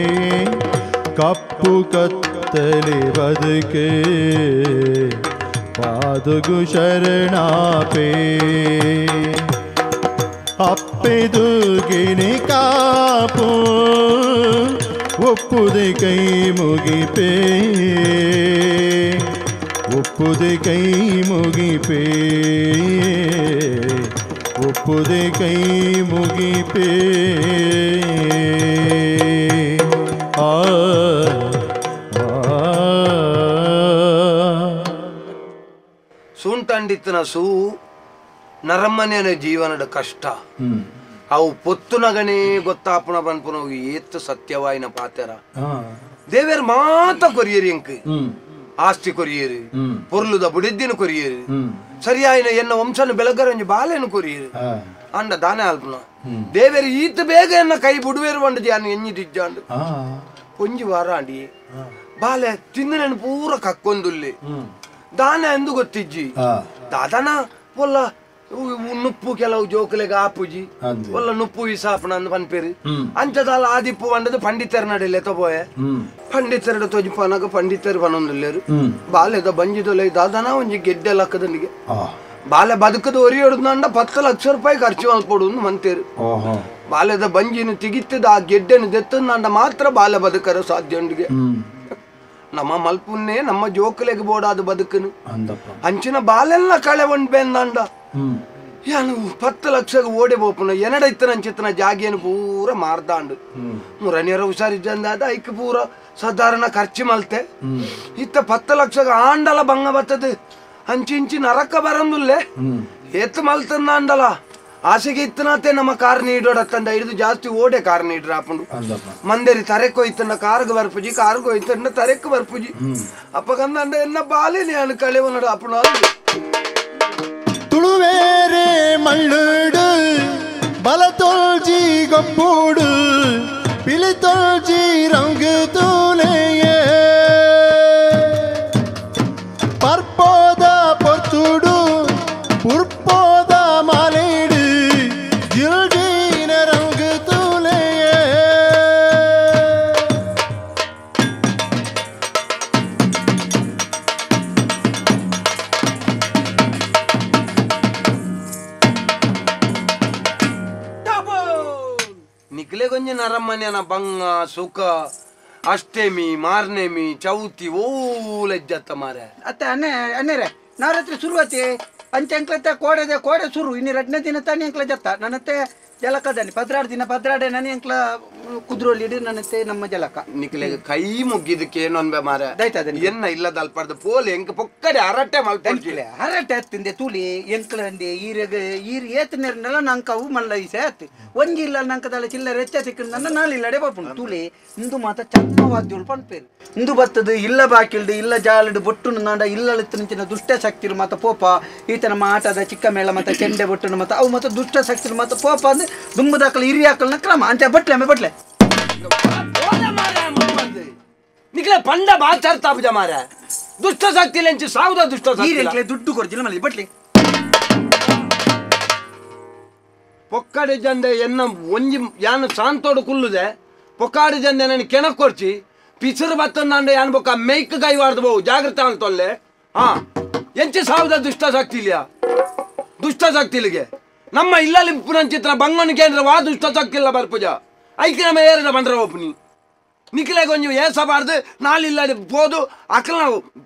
ಕಪ್ಪು ಕತ್ತಲೆ ಬದುಕೆ ಪಾದಗು ಶರಣಾಪೇ ಅಪ್ಪೆ ದುರ್ಗಿನಿ ಕಾಪು ಒಪ್ಪುದೆ ಕೈ ಮುಗಿಪೇ ಒಪ್ಪುದೆ ಕೈ ಮುಗಿಪೇ ಒಪ್ಪುದೆ ಕೈ ಮುಗಿಪೇ ಆ ಸೂಂಟಂಡಿತ್ತನ ಸೂ ನರಮ್ಮನೆಯ ಜೀವನದ ಕಷ್ಟ ಅವು ಪೊತ್ತುನಗನೇ ಗೊತ್ತಾಪುಣ ಬನ್ಪುನ ಏತ್ತು ಸತ್ಯವಾಯಿನ ಪಾತೆರ ದೇವೇರ್ ಮಾತ ಕೊರಿಯರಿ ಎಂಕ್ ಆಸ್ತಿ ಕೊರಿಯರು ಪೊರ್ಲುದ ಬುಡಿದ್ದಿನ ಕೊರಿಯರು ಸರಿಯಾಯಿನ ಎನ್ನ ವಂಶನ ಬೆಳಗರಂಜಿ ಬಾಲೆನು ಕೊರಿಯರು ಅಂಡ ದಾನೆ ಆಲ್ಪುನ ದೇವೇರ್ ಈತ ಬೇಗ ಎನ್ನ ಕೈ ಬುಡುವೇರು ಬಂಡ ಜಾನು ಎನ್ನಿ ದಿಜ್ಜಾಂಡು ಒಂಜಿ ವಾರ ಅಂಡಿ ಬಾಲೆ ತಿಂದನೇನು ಪೂರ ಕಕ್ಕೊಂದುಲ್ಲಿ ದಾನ ಎಂದು ಗೊತ್ತಿಜ್ಜಿ ದಾದನ ಒಲ್ಲ ನುಪ್ಪು ಕೆಲವು ಜೋಕುಲೆಗೆ ಆಪುಜಿ ಒಲ್ಲ ನುಪ್ಪು ವಿಸಾಪಣ ಅಂದ್ ಪನ್ಪೇರು ಅಂಚದಾಲ ಆದಿಪ್ಪು ಬಂಡದು ಪಂಡಿತರ ನಡೆ ತಬೋಯೆ ಪಂಡಿತರ ತೋಜಿ ಪನಗ ಪಂಡಿತರು ಪನೊಂದುಲ್ಲೇರು ಬಾಲೆದ ಬಂಜಿದೊಲೆ ದಾದನ ಒಂಜಿ ಗೆಡ್ಡೆ ಲಕ್ಕದನಿಗೆ ಬಾಲೆ ಬದುಕದ ಒರಿಯೊಡ್ದು 10 ಲಕ್ಷ ರೂಪಾಯಿ ಖರ್ಚು ಮಲ್ಪೊಡು ಮಂತೇರು ಬಾಲೆದ ಬಂಜಿನ ತಿಗಿತ್ತದ ಆ ಗೆಡ್ಡೆನು ದೆತ್ತಂದ ಮಾತ್ರ ಬಾಲೆ ಬದುಕರ ಸಾಧ್ಯ ಉಂಡಿಗೆ ನಮ್ಮ ಮಲ್ಪುನ್ನೇ ನಮ್ಮ ಜೋಕುಲೆಗೆ ಬೋಡಾದ ಬದುಕನು ಅಂಚಿನ ಬಾಲೆಲ್ಲ ಕಳೆ ಒಂಡ್ ಬೆಂದಂಡ ಯಾನು 10 ಲಕ್ಷಕ್ಕೆ ಓಡೆ ಬೋಪುನ ಎನಡ ಇತ್ತನ ಅಂಚಿತ್ತನ ಜಾಗಿಯನ್ನು ಪೂರ ಮಾರ್ದಾಂಡು ಮುರನಿಯರ ಹುಷಾರಿದ್ದಂದಾದ ಐಕ್ ಪೂರ ಸಾಧಾರಣ ಖರ್ಚು ಮಲ್ತೆ ಇತ್ತ 10 ಲಕ್ಷಕ್ಕೆ ಆಂಡಲ ಬಂಗ ಬರ್ತದೆ ಅಂಚಿಂಚಿ ನರಕ ಬರಂದುಲ್ಲೆ ಎತ್ತು ಮಲ್ತಂದಾಂಡಲ ಆಸೆಗೆ ಇತ್ತನಾತೆ ನಮ್ಮ ಕಾರ್ ನೀಡೋಡತ್ತಂದ ಹಿಡಿದು ಜಾಸ್ತಿ ಓಡೆ ಕಾರ್ ನೀಡ್ರ ಆಪುಂಡು ಮಂದೇರಿ ತರೆಕ್ ಹೋಯ್ತಂಡ ಕಾರ್ಗ್ ಬರ್ಪುಜಿ ಕಾರ್ಗ್ ಹೋಯ್ತಂಡ ತರೆಕ್ ಬರ್ಪುಜಿ ಅಪ್ಪಗಂದ ಎನ್ನ ಬಾಲೇನೆ ಅನು ಕಳೆವನಡು ಆಪುಣ ತುಳುವೇರೆ ಮಳ್ಳುಡು ಬಲತೊಲ್ಜಿ ಗೊಪ್ಪುಡು ಪಿಲಿತೊಲ್ಜಿ ರಂಗು ತೂಲೆಯೇ ಪರ್ಪೋದ ಪೊರ್ತುಡು ಪುರ್ಪೋದ ಮಾಲೇಡು ಜಿಲ್ಜಿನ ರಂಗು ತೂಲೆಯೇ ನಿಕ್ಲೆ ಕೊಂಜ ನರಮ್ಮನೆಯನ ಬಂಗ ಸುಖ ಅಷ್ಟೇಮಿ ಮಾರ್ನೇಮಿ ಚೌತಿ ಓ ಲಜ್ಜತ್ತ ಮಾರೆ ಅತ್ತ ಅನ್ನೆ ಅನ್ನೇರೆ ನವರಾತ್ರಿ ಶುರುವಾತಿ ಅಂಚೆ ಅಂಕ್ಲತ್ತೆ ಕೋಡೆದೆ ಕೋಡೆ ಶುರು ಇನ್ನು ಎರಡನೇ ದಿನ ತಾನೇ ಅಂಕ್ಲ ಜತ್ತ ನನ್ನತ್ತೆ ಜಲಕದಾನಿ 16 ದಿನ 16 ನನಿ ಅಂಕ್ಲ ಕುದುರೋಲಿ ಇಡಿ ನನ್ನತ್ತೆ ನಮ್ಮ ಜಲಕ ನಿಕ್ಲೆಗೆ ಕೈ ಮುಗ್ಗಿದಕ್ಕೆ ಏನು ಅನ್ಬೆ ಮಾರೆ ಎನ್ನ ಇಲ್ಲದ ಅಲ್ಪಾರ್ದು ಪೋಲ್ ಎಂಕ ಪೊಕ್ಕಡೆ ಹರಟೆ ಮಲ್ಪೊಡ್ಜಿಲೆ ಹರಟೆ ಹತ್ತಿಂದೆ ತುಲಿ ಎಂಕ್ಲಂದೆ ಈರೆಗೆ ಈರ್ ಏತನೇರ್ನೆಲ್ಲ ನಂಕವು ಮಲ್ಲ ಈಸೆ ಹತ್ತಿ ಒಂಜಿ ಇಲ್ಲ ನಂಕದಲ್ಲ ಚಿಲ್ಲರೆ ಹೆಚ್ಚ ಸಿಕ್ಕಂದ ನಾಳಿಲ್ಲಡೆ ಬಾಪುಂಡು ತುಲಿ ಇಂದು ಮಾತ ಚರ್ಮವಾದ್ಯಗಳು ಪನ್ಪೇರು ಇಂದು ಬತ್ತದು ಇಲ್ಲ ಬಾಕಿಲ್ಡು ಇಲ್ಲ ಜಾಲಡು ಬೊಟ್ಟು ನಾಡ ಇಲ್ಲ ದುಷ್ಟ ಶಕ್ತಿರು ಮಾತ ಪೋಪ ಈತ ನಮ್ಮ ಆಟದ ಚಿಕ್ಕ ಮೇಳ ಮತ್ತೆ ಚೆಂಡೆ ಬೊಟ್ಟನು ಮಾತ ಅವು ಮತ್ತು ದುಷ್ಟ ಶಕ್ತಿರು ಮಾತ ಪೋಪ ಅಂದ್ರೆ ದುಂಬದಾಕಲು ಹಿರಿಯಾಕಲ್ನ ಕ್ರಮ ಅಂತ ಬಟ್ಲೆ ಅಮ್ಮೆ ಬಟ್ಲೆ ನಿಕ್ಲೆ ಪಂಡ ಬಾಚಾರ ತಾಪುಜ ಮಾರ ದುಷ್ಟ ಶಕ್ತಿ ಲೆಂಚಿ ಸಾವುದ ದುಷ್ಟ ಶಕ್ತಿ ದುಡ್ಡು ಕೊರ್ಜಿಲ್ಲ ಮಲ್ಲಿ ಬಟ್ಲಿ ಪೊಕ್ಕಡೆ ಜಂದೆ ಎನ್ನ ಒಂಜಿ ಯಾನು ಶಾಂತೋಡು ಕುಲ್ಲುದೆ ಪೊಕ್ಕಾಡಿ ಜಂದೆ ನನ್ನ ಕೆಣಕೊರ್ಚಿ ಪಿಸರು ಬತ್ತಂದಾಂಡೆ ಯಾನ್ ಬೊಕ್ಕ ಮೇಯ್ಕ್ ಕೈವಾಡ್ದು ಬಹು ಜಾಗೃತ ಅಂತೊಲ್ಲೆ ಹಾ ಎಂಚಿ ಸಾವುದ ದುಷ್ಟ ಶಕ್ತಿ ಇಲ್ಲಿಯ ದುಷ್ಟ ಶಕ್ತಿ ಇಲ್ಲಿಗೆ ನಮ್ಮ ಇಲ್ಲಲ್ಲಿ ಪುನಂಚಿತ್ರ ಬಂಗನ ಕೇಂದ್ರ ವಾ ದುಷ್ಟ ಶಕ್ತಿ ಇಲ್ಲ ಬರ್ಪುಜ ಐಕೆ ನಮ್ಮ ಏರಿದ ಬಂಡ್ರ ಒಪ್ಪನಿ ನಿಖಿಲೆ ಗೊಂಜು ಏಸಬಾರ್ದು ನಾಳಿಲ್ಲ ಪೋದು ಅಕ್ಲ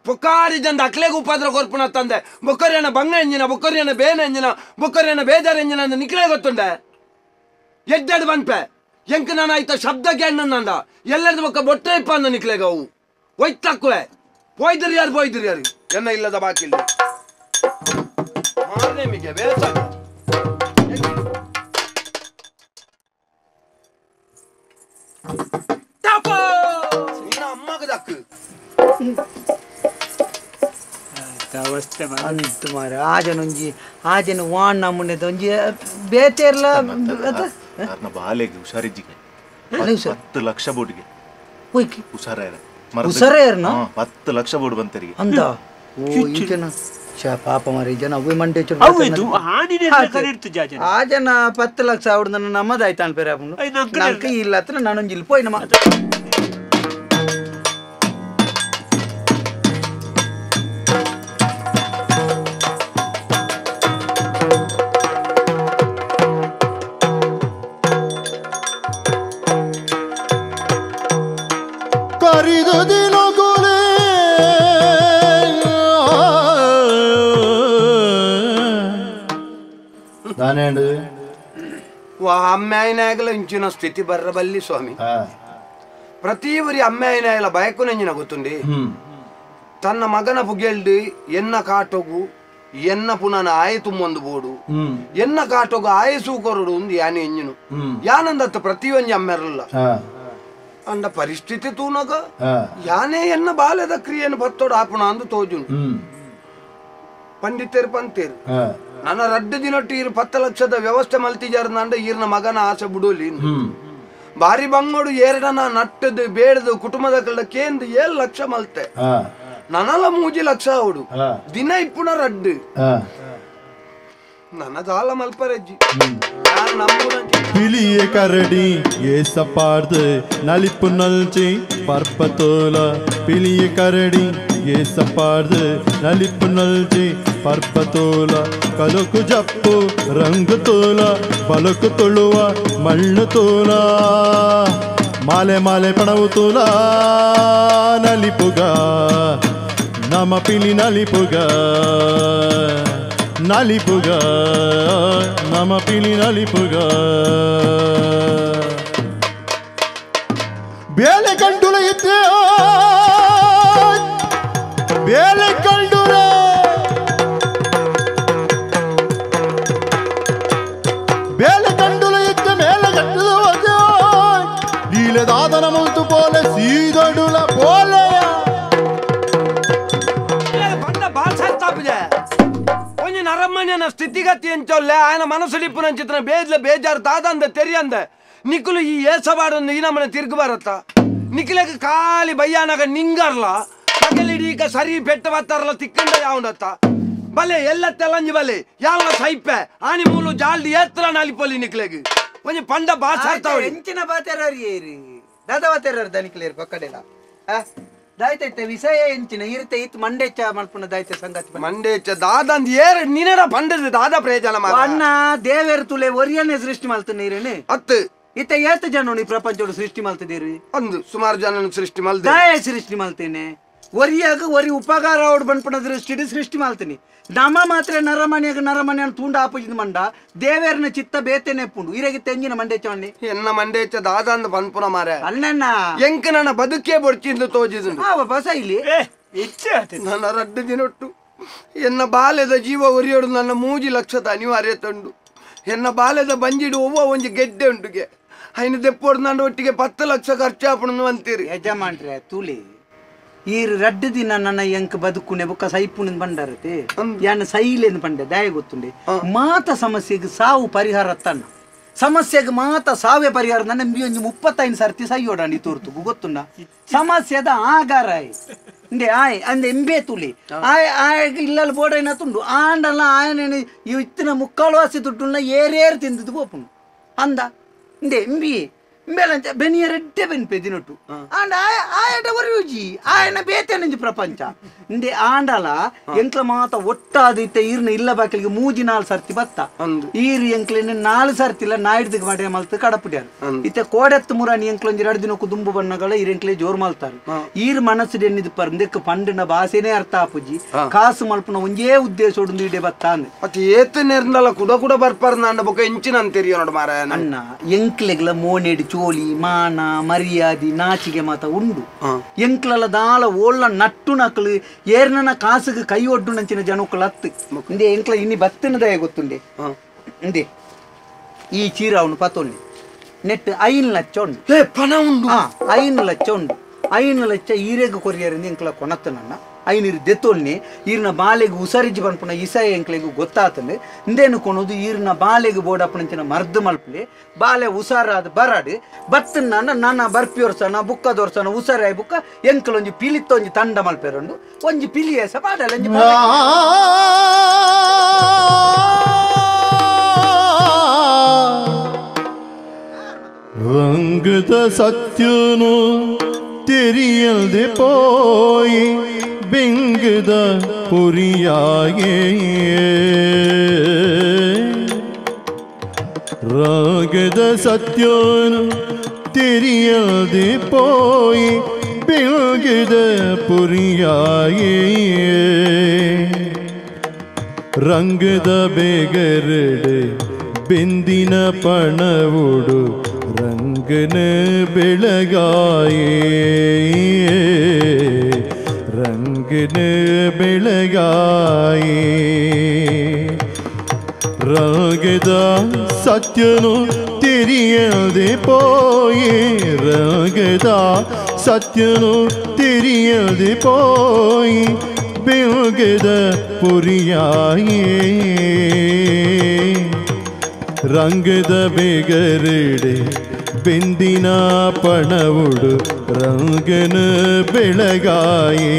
ಪೊಕ್ಕಾರಿ ಜಂದ ಅಕ್ಲೆಗೆ ಉಪದ್ರ ಕೊರ್ಪುನ ತಂದೆ ಬೊಕ್ಕರಿಯನ ಬಂಗ ಎಂಜಿನ ಬೊಕ್ಕರಿಯನ ಬೇನ ಎಂಜಿನ ಬೊಕ್ಕರಿಯನ ಬೇಜಾರ ಎಂಜಿನ ಅಂದ ನಿಖಿಲೆ ಗೊತ್ತುಂಡೆ ಎಡ್ಡೆಡ್ ಬನ್ಪೆ ಎಂಕ್ ನಾನು ಆಯ್ತ ಶಬ್ದಕ್ಕೆ ಅಣ್ಣಂದ ಎಲ್ಲರದು ಬೊಕ್ಕ ಬೊಟ್ಟೆ ಇಪ್ಪ ಅಂದ ನಿಖಿಲೆಗ ಅವು ಒಯ್ತಕ್ಕುವೆ ಪೋಯ್ದಿರಿ ಯಾರು ಪೋಯ್ದಿರಿ ಯಾರು ಎನ್ನ ಇಲ್ಲದ ಬಾಕಿ ಇಲ್ಲ ಮಾರನೇಮಿಗೆ ಬೇಸ ಅಂತ ಮಾರ ಆಜನೊಂಜಿ ಆಜನ ವಾಣ್ ನಮ್ಮನೆ ಒಂಜಿ ಬೇತೆರ್ಲ ಬಾಲೆಗೆ ಹುಷಾರಿಜ್ಜಿಗೆ 10 ಲಕ್ಷ ಬೋರ್ಡ್ಗೆ ಹೋಯ್ಕಿ ಹುಷಾರ ಹುಷಾರ 10 ಲಕ್ಷ ಬೋರ್ಡ್ ಬಂತರಿಗೆ ಅಂದ ಓ ಈ ಜನ ಶಾ ಪಾಪ ಮಾರಿ ಜನ ಅವೇ ಮಂಡೆ ಆ ಜನ 10 ಲಕ್ಷ ಅವ್ರು ನನ್ನ ನಮ್ಮದಾಯ್ತು ಅನ್ಪೇರೆ ಅವನು ನಂಗೆ ಇಲ್ಲ ಹತ್ರ ನಾನೊಂದು ಇಲ್ಲಿ ಪೋಯ್ ನಮ್ಮ ಅಮ್ಮಾಯಿನಾಗಲ ಇಂಚಿನ ಸ್ಥಿತಿ ಬರ್ರಬಲ್ಲಿ ಸ್ವಾಮಿ. ಪ್ರತಿ ಊರಿ ಅಮ್ಮಾಯಿನಾಗಲ ಬಯಕುನೆಂಜಿನ ಗೊತ್ತುಂಡಿ ತನ್ನ ಮಗನ ಪುಗೆಲ್ಡು ಎನ್ನ ಕಾಟೋಗು ಎನ್ನ ಪುನನ ಆಯ ತುಂಬೊಂದು ಬೋಡು ಎನ್ನ ಕಾಟೋಗು ಆಯ ಸೂಕೊರಡು ಒಂದು ಯಾನೆ ಎಂಜಿನು ಯಾನಂದತ್ತು ಪ್ರತಿಯೊಂಜಿ ಅಮ್ಮೆರಲ್ಲ ಅಂಡ ಪರಿಸ್ಥಿತಿ ತೂನಗ ಯಾನೇ ಎನ್ನ ಬಾಲ್ಯದ ಕ್ರಿಯೆಯನ್ನು ಬತ್ತೋಡು ಆಪುಣ ಅಂದು ತೋಜುನು ಪಂಡಿತರು ಪಂತೇರು ನನ್ನ ರಡ್ಡು ದಿನೊಟ್ಟು ಈರು 10 ಲಕ್ಷದ ವ್ಯವಸ್ಥೆ ಮಲ್ತಿಜಾರ ನಂಡ ಈರ್ನ ಮಗನ ಆಸೆ ಬಿಡೋಲಿ ಬಾರಿ ಬಂಗೋಡು ಏರಡನ ನಟ್ಟದು ಬೇಡದು ಕುಟುಂಬದ ಕಳ್ಳ ಕೇಂದ್ರ 7 ಲಕ್ಷ ಮಲ್ತೆ ನನಲ 3 ಲಕ್ಷ ಅವಡು ದಿನ ಇಪ್ಪುಣ ರಡ್ಡು ನನ್ನ ದಾಲ ಮಲ್ಪರಜ್ಜಿ ಪಿಲಿಯ ಕರಡಿ ಏಸಪಾರ್ದು ನಲಿಪು ನಲ್ಚಿ ಪರ್ಪತೋಲ ಪಿಲಿಯ ಕರಡಿ ಏಸಪಾರ್ದು ನಲಿಪು ನಲ್ಚಿ ಪರ್ಪತೋಲ ಕಲಕು ಜಪ್ಪು ರಂಗು ತೋಲ ಬಲಕು ತುಳುವ ಮಣ್ಣು ತೋಲ ಮಾಲೆ ಮಾಲೆ ಪಣವು ತೋಲ ನಲಿಪುಗ ನಮ ಪಿಲಿ ನಲಿಪುಗ ನಲಿಪುಗ ನಮ ಪಿಲಿ ನಲಿಪುಗ ಬೇಲೆ ಕಂಡುಲ ಇದ್ದೆ ಬೇಲೆ ಕಂಡುಲ ಬೇಲೆ ಕಂಡುಲ ಇದ್ದ ಮೇಲೆ ಕಟ್ಟುದು ಲೀಲದಾದನ ಮುಲ್ತು ಪೋಲೆ ಸೀದಡುಲ ಪೋಲೆ ನರಮಣ್ಯನ ಸ್ಥಿತಿಗತಿ ಎಂಚೊಲ್ಲೆ ఆయన మనసులిప్పున ಚಿತ್ರ ಬೇಜ್ಲ ಬೇಜಾರು ದಾದಂದ ತೆರಿಯಂದ ನಿಕ್ಕುಲು ಈ ಏಸಬಾಡೊಂದು ಈ ನಮ್ಮನೆ ತಿರುಗು ಬರತ್ತ ನಿಕ್ಕುಲಗ ಖಾಲಿ ಬಯ್ಯಾನಾಗ ನಿಂಗರ್ಲ ಪಗಲಿಡೀಕ ಸರಿ ಪೆಟ್ಟ ಬತ್ತಾರಲ್ಲ ತಿಕ್ಕಂಡ ಯಾവുಂಡತ್ತ ಬಲೆ ಎಲ್ಲ ತೆಲಂಜಿ ಬಲೆ ಯಾವನ ಸೈಪೆ ಆನಿ ಮೂಲು ಜಾಲ್ಡಿ ಏತ್ರ ನಾಲಿಪೊಲಿ ನಿಕ್ಕುಲೆಗ್ ಒಂಜಿ ಪಂಡ ಬಾಸಾರ್ತಾವಳಿ ಎಂಚಿನ ಬಾತೆರರಿ ಏರಿ ದಾದ ಬಾತೆರರಿ ದನಿಕ್ಲೇರು ಪಕ್ಕಡೆಲ ದಾಯ್ತೈತೆ ವಿಷಯ ಎಂಚಿನ ಇರುತ್ತೆ ಇತ್ತು ಮಂಡೇಚ ಮಲ್ಪುನ ದಾಯ್ತೆ ಸಂಗತಿ ಮಂಡೇಚ ದಾದಂದ್ ಏರ್ ನಿನಡ ಪಂಡದ ದಾದ ಪ್ರಯೋಜನ ಅಣ್ಣ ದೇವೇರ್ ತುಲೆ ಒರಿಯನ್ನೇ ಸೃಷ್ಟಿ ಮಲ್ತ ನೀರೇನೆ ಅತ್ತು ಇತ್ತ ಏತ ಜನ ಈ ಪ್ರಪಂಚೋಡು ಸೃಷ್ಟಿ ಮಲ್ತಿದ್ದೀರಿ ಅಂದು ಸುಮಾರು ಜನ ಸೃಷ್ಟಿ ಮಲ್ದ ದಾಯ ಸೃಷ್ಟಿ ಮಲ್ತೇನೆ ಒರಿಯಾಗ ಒರಿ ಉಪಕಾರ ಅವಡು ಬಂದ್ಪಣ ದೃಷ್ಟಿ ಸೃಷ್ಟಿ ಮಾಡ್ತೀನಿ ನಮ್ಮ ಮಾತ್ರ ನರಮನೆಯಾಗ ನರಮನೆಯನ್ನು ತೂಂಡ ಆಪೋಜಿದ ಮಂಡ ದೇವೇರ್ನ ಚಿತ್ತ ಬೇತೇನೆ ಪುಂಡು ಇರಗಿ ತೆಂಗಿನ ಮಂಡೇಚವನ್ನಿ ಎನ್ನ ಮಂಡೇಚ ದಾದ ಅಂದ ಪನ್ಪುನ ಮಾರೆ ಅಣ್ಣಣ್ಣ ಎಂಕ ನನ್ನ ಬದುಕೇ ಬೊಡ್ಚಿಂದು ತೋಜಿದ ಬಸ ಇಲ್ಲಿ ನನ್ನ ರಡ್ಡು ದಿನೊಟ್ಟು ಎನ್ನ ಬಾಲ್ಯದ ಜೀವ ಒರಿಯೋಡು ನನ್ನ 3 ಲಕ್ಷದ ಅನಿವಾರ್ಯ ತಂಡು ಎನ್ನ ಬಾಲ್ಯದ ಬಂಜಿಡು ಒವ್ವ ಒಂಜಿ ಗೆಡ್ಡೆ ಉಂಟುಗೆ ಐನು ದೆಪ್ಪೋಡು ನನ್ನ ಒಟ್ಟಿಗೆ 10 ಲಕ್ಷ ಖರ್ಚಾಪಣು ಅಂತೀರಿ ಯಜಮಾನ್ರೆ ತೂಲಿ ಈ ರಡ್ಡು ದಿನ ನನ್ನ ಎಂಕ್ ಬದುಕುನೆ ಬೊಕ್ಕ ಸೈಪುನ ಬಂಡಾರತೆ ಯಾನ ಸೈಲೇನು ಪಂಡೆ ದಯ ಗೊತ್ತುಂಡೆ ಮಾತ ಸಮಸ್ಯೆಗೆ ಸಾವು ಪರಿಹಾರ ತನ್ನ ಸಮಸ್ಯೆಗೆ ಮಾತ ಸಾವೇ ಪರಿಹಾರ ನನ್ನ ಒಂಜಿ 35 ಸರ್ತಿ ಸೈಯೋಡಂಡಿ ತೋರ್ತು ಗೊತ್ತುಂಡ ಸಮಸ್ಯೆದ ಆಗಾರ ಇಂದೆ ಆಯ್ ಅಂದೆ ಎಂಬೆ ತುಲಿ ಆಯ್ ಆಯ್ ಇಲ್ಲಲ್ಲಿ ಬೋಡೈನ ತುಂಡು ಆಂಡಲ್ಲ ಆಯನೇನು ಇತ್ತಿನ ಮುಕ್ಕಾಲು ವಾಸಿ ದುಡ್ಡುನ್ನ ಏರೇರು ತಿಂದಿದ್ದು ಬೋಪುಂಡು ಅಂದ ಇಂದೆ ಎಂಬಿ ಮೇಲಂಚ ಬೆನಿಯರೆಡ್ಡೆ ಬೆನ್ಪೆ ದಿನೊಟ್ಟು ಆಂಡ ಆಯಡ ಒರಿಯುಜಿ ಆಯನ ಬೇತೇನಂಜಿ ಪ್ರಪಂಚ ಇಂದೆ ಆಂಡಲ ಎಂಕ್ಲ ಮಾತ ಒಟ್ಟಾದ ಇತ್ತೆ ಈರ್ನ ಇಲ್ಲ ಬಾಕಿಲಿಗೆ ಮೂಜಿ ನಾಲ್ ಸರ್ತಿ ಬತ್ತ ಈರ್ ಎಂಕ್ಲೇನೆ ನಾಲ್ ಸರ್ತಿ ಇಲ್ಲ ನಾಯ್ಡ್ದಿಗೆ ಮಡೆ ಮಲ್ತು ಕಡಪುಡ್ಯಾರು ಇತ್ತೆ ಕೋಡೆತ್ತು ಮುರಾನಿ ಎಂಕ್ಲೊಂಜಿ ಎರಡು ದಿನಕ್ಕೂ ದುಂಬು ಬಣ್ಣಗಳ ಈರೆಂಕ್ಲೆ ಜೋರ್ ಮಲ್ತಾರೆ ಈರ್ ಮನಸ್ಸು ಎನ್ನಿದ್ ಪರ್ ಪಂಡಿನ ಭಾಷೆನೇ ಅರ್ಥ ಆಪುಜಿ ಕಾಸು ಮಲ್ಪನ ಒಂಜೇ ಉದ್ದೇಶ ಉಂಡು ಇಡೆ ಬತ್ತ ಅಂದೆ ಮತ್ತೆ ಏತ ನೇರ್ನಲ್ಲ ಕುಡ ಕುಡ ಬರ್ಪಾರ ನಾಂಡ ಬೊಕ ಇಂಚಿನ ಅಂತೀರಿ ನೋಡು ಮಾರಾಯ ಅಣ್ಣ ಎಂಕ್ಲೆಗ್ಲ ಮೋನೆಡ್ ಚೋಲಿ ಮಾನ ಮರ್ಯಾದಿ ನಾಚಿಗೆ ಮಾತ ಉಂಡು ಎಂಕ್ಲಲ ದಾಲ ಓಳ್ಳ ನಟ್ಟು ನಕಲು ಏರ್ನನ ಕಾಸುಗೆ ಕೈ ಒಡ್ಡು ನಂಚಿನ ಜನಕ್ಕಲು ಅತ್ತು ಇಂದೆ ಎಂಕ್ಲ ಇನ್ನಿ ಬತ್ತಿನದಯ ಗೊತ್ತುಂಡೆ ಇಂದೆ ಈ ಚೀರ ಅವನು ಪತ್ತೊಂಡೆ ನೆಟ್ 5 ಲಕ್ಷ ಉಂಡು ಪಣ ಉಂಡು 5 ಲಕ್ಷ ಉಂಡು 5 ಲಕ್ಷ ಈರೆಗ್ ಕೊರಿಯರಿಂದ ಎಂಕ್ಲ ಕೊನತ್ತನನ್ನ ಐನೀರು ದೆತ್ತೊನ್ನೆ ಈರ್ನ ಬಾಲೆಗೆ ಉಸರಿಜಿ ಪನ್ಪುನ ಇಸಯ ಎಂಕ್ಲೆಗ್ ಗೊತ್ತಾತಂದು ಇಂದೇನು ಕೊನೋದು ಈರ್ನ ಬಾಲೆಗೆ ಬೋಡಪ್ಪನಂಚಿನ ಮರ್ದು ಮಲ್ಪಲೆ ಬಾಲೆ ಉಸಾರಾದ ಬರಾಡು ಬತ್ತನ್ನ ನನ್ನ ಬರ್ಪಿಯೋರ್ಸನ ಬುಕ್ಕದೋರ್ಸನ ಉಸಾರಾಯಿ ಬುಕ್ಕ ಎಂಕ್ಲೊಂಜಿ ಪಿಲಿತ್ತೊಂಜಿ ತಂಡ ಮಲ್ಪೆರೊಂಡು ಒಂಜಿ ಪಿಲಿಯೇಸ ಪಾಡಲಂಜಿ ರಂಗದ ಸತ್ಯನು ತೆರಿಯಲ್ದೆ ಪೋಯಿ ಬೆಂಗದ ಪುರಿಯಾಗೆ ರಾಗದ ಸತ್ಯನು ತೆರಿಯಲ್ದೆ ಪೋಯಿ ಬೆಂಗದ ಪುರಿಯಾಗೆ ರಂಗದ ಬೇಗರಡೆ ಬೆಂದಿನ ಪಣವುಡು ರಂಗನ ಬೆಳಗಾಯೇ ರಂಗನ ಬೆಳಗಾಯೇ ರಾಗದ ಸತ್ಯನು ತೆರಿಯದೆ ಪೋಯೇ ರಾಗದ ಸತ್ಯನು ತೆರಿಯದೆ ಪೋಯಿ ಬೆಳಗದ ಪುರಿಯಾಯೇ ರಂಗದ ಬೇಗರಡೆ ಬೆಂದಿನ ಪಣವುಡು ರಂಗನ ಬೆಳಗಾಯೇ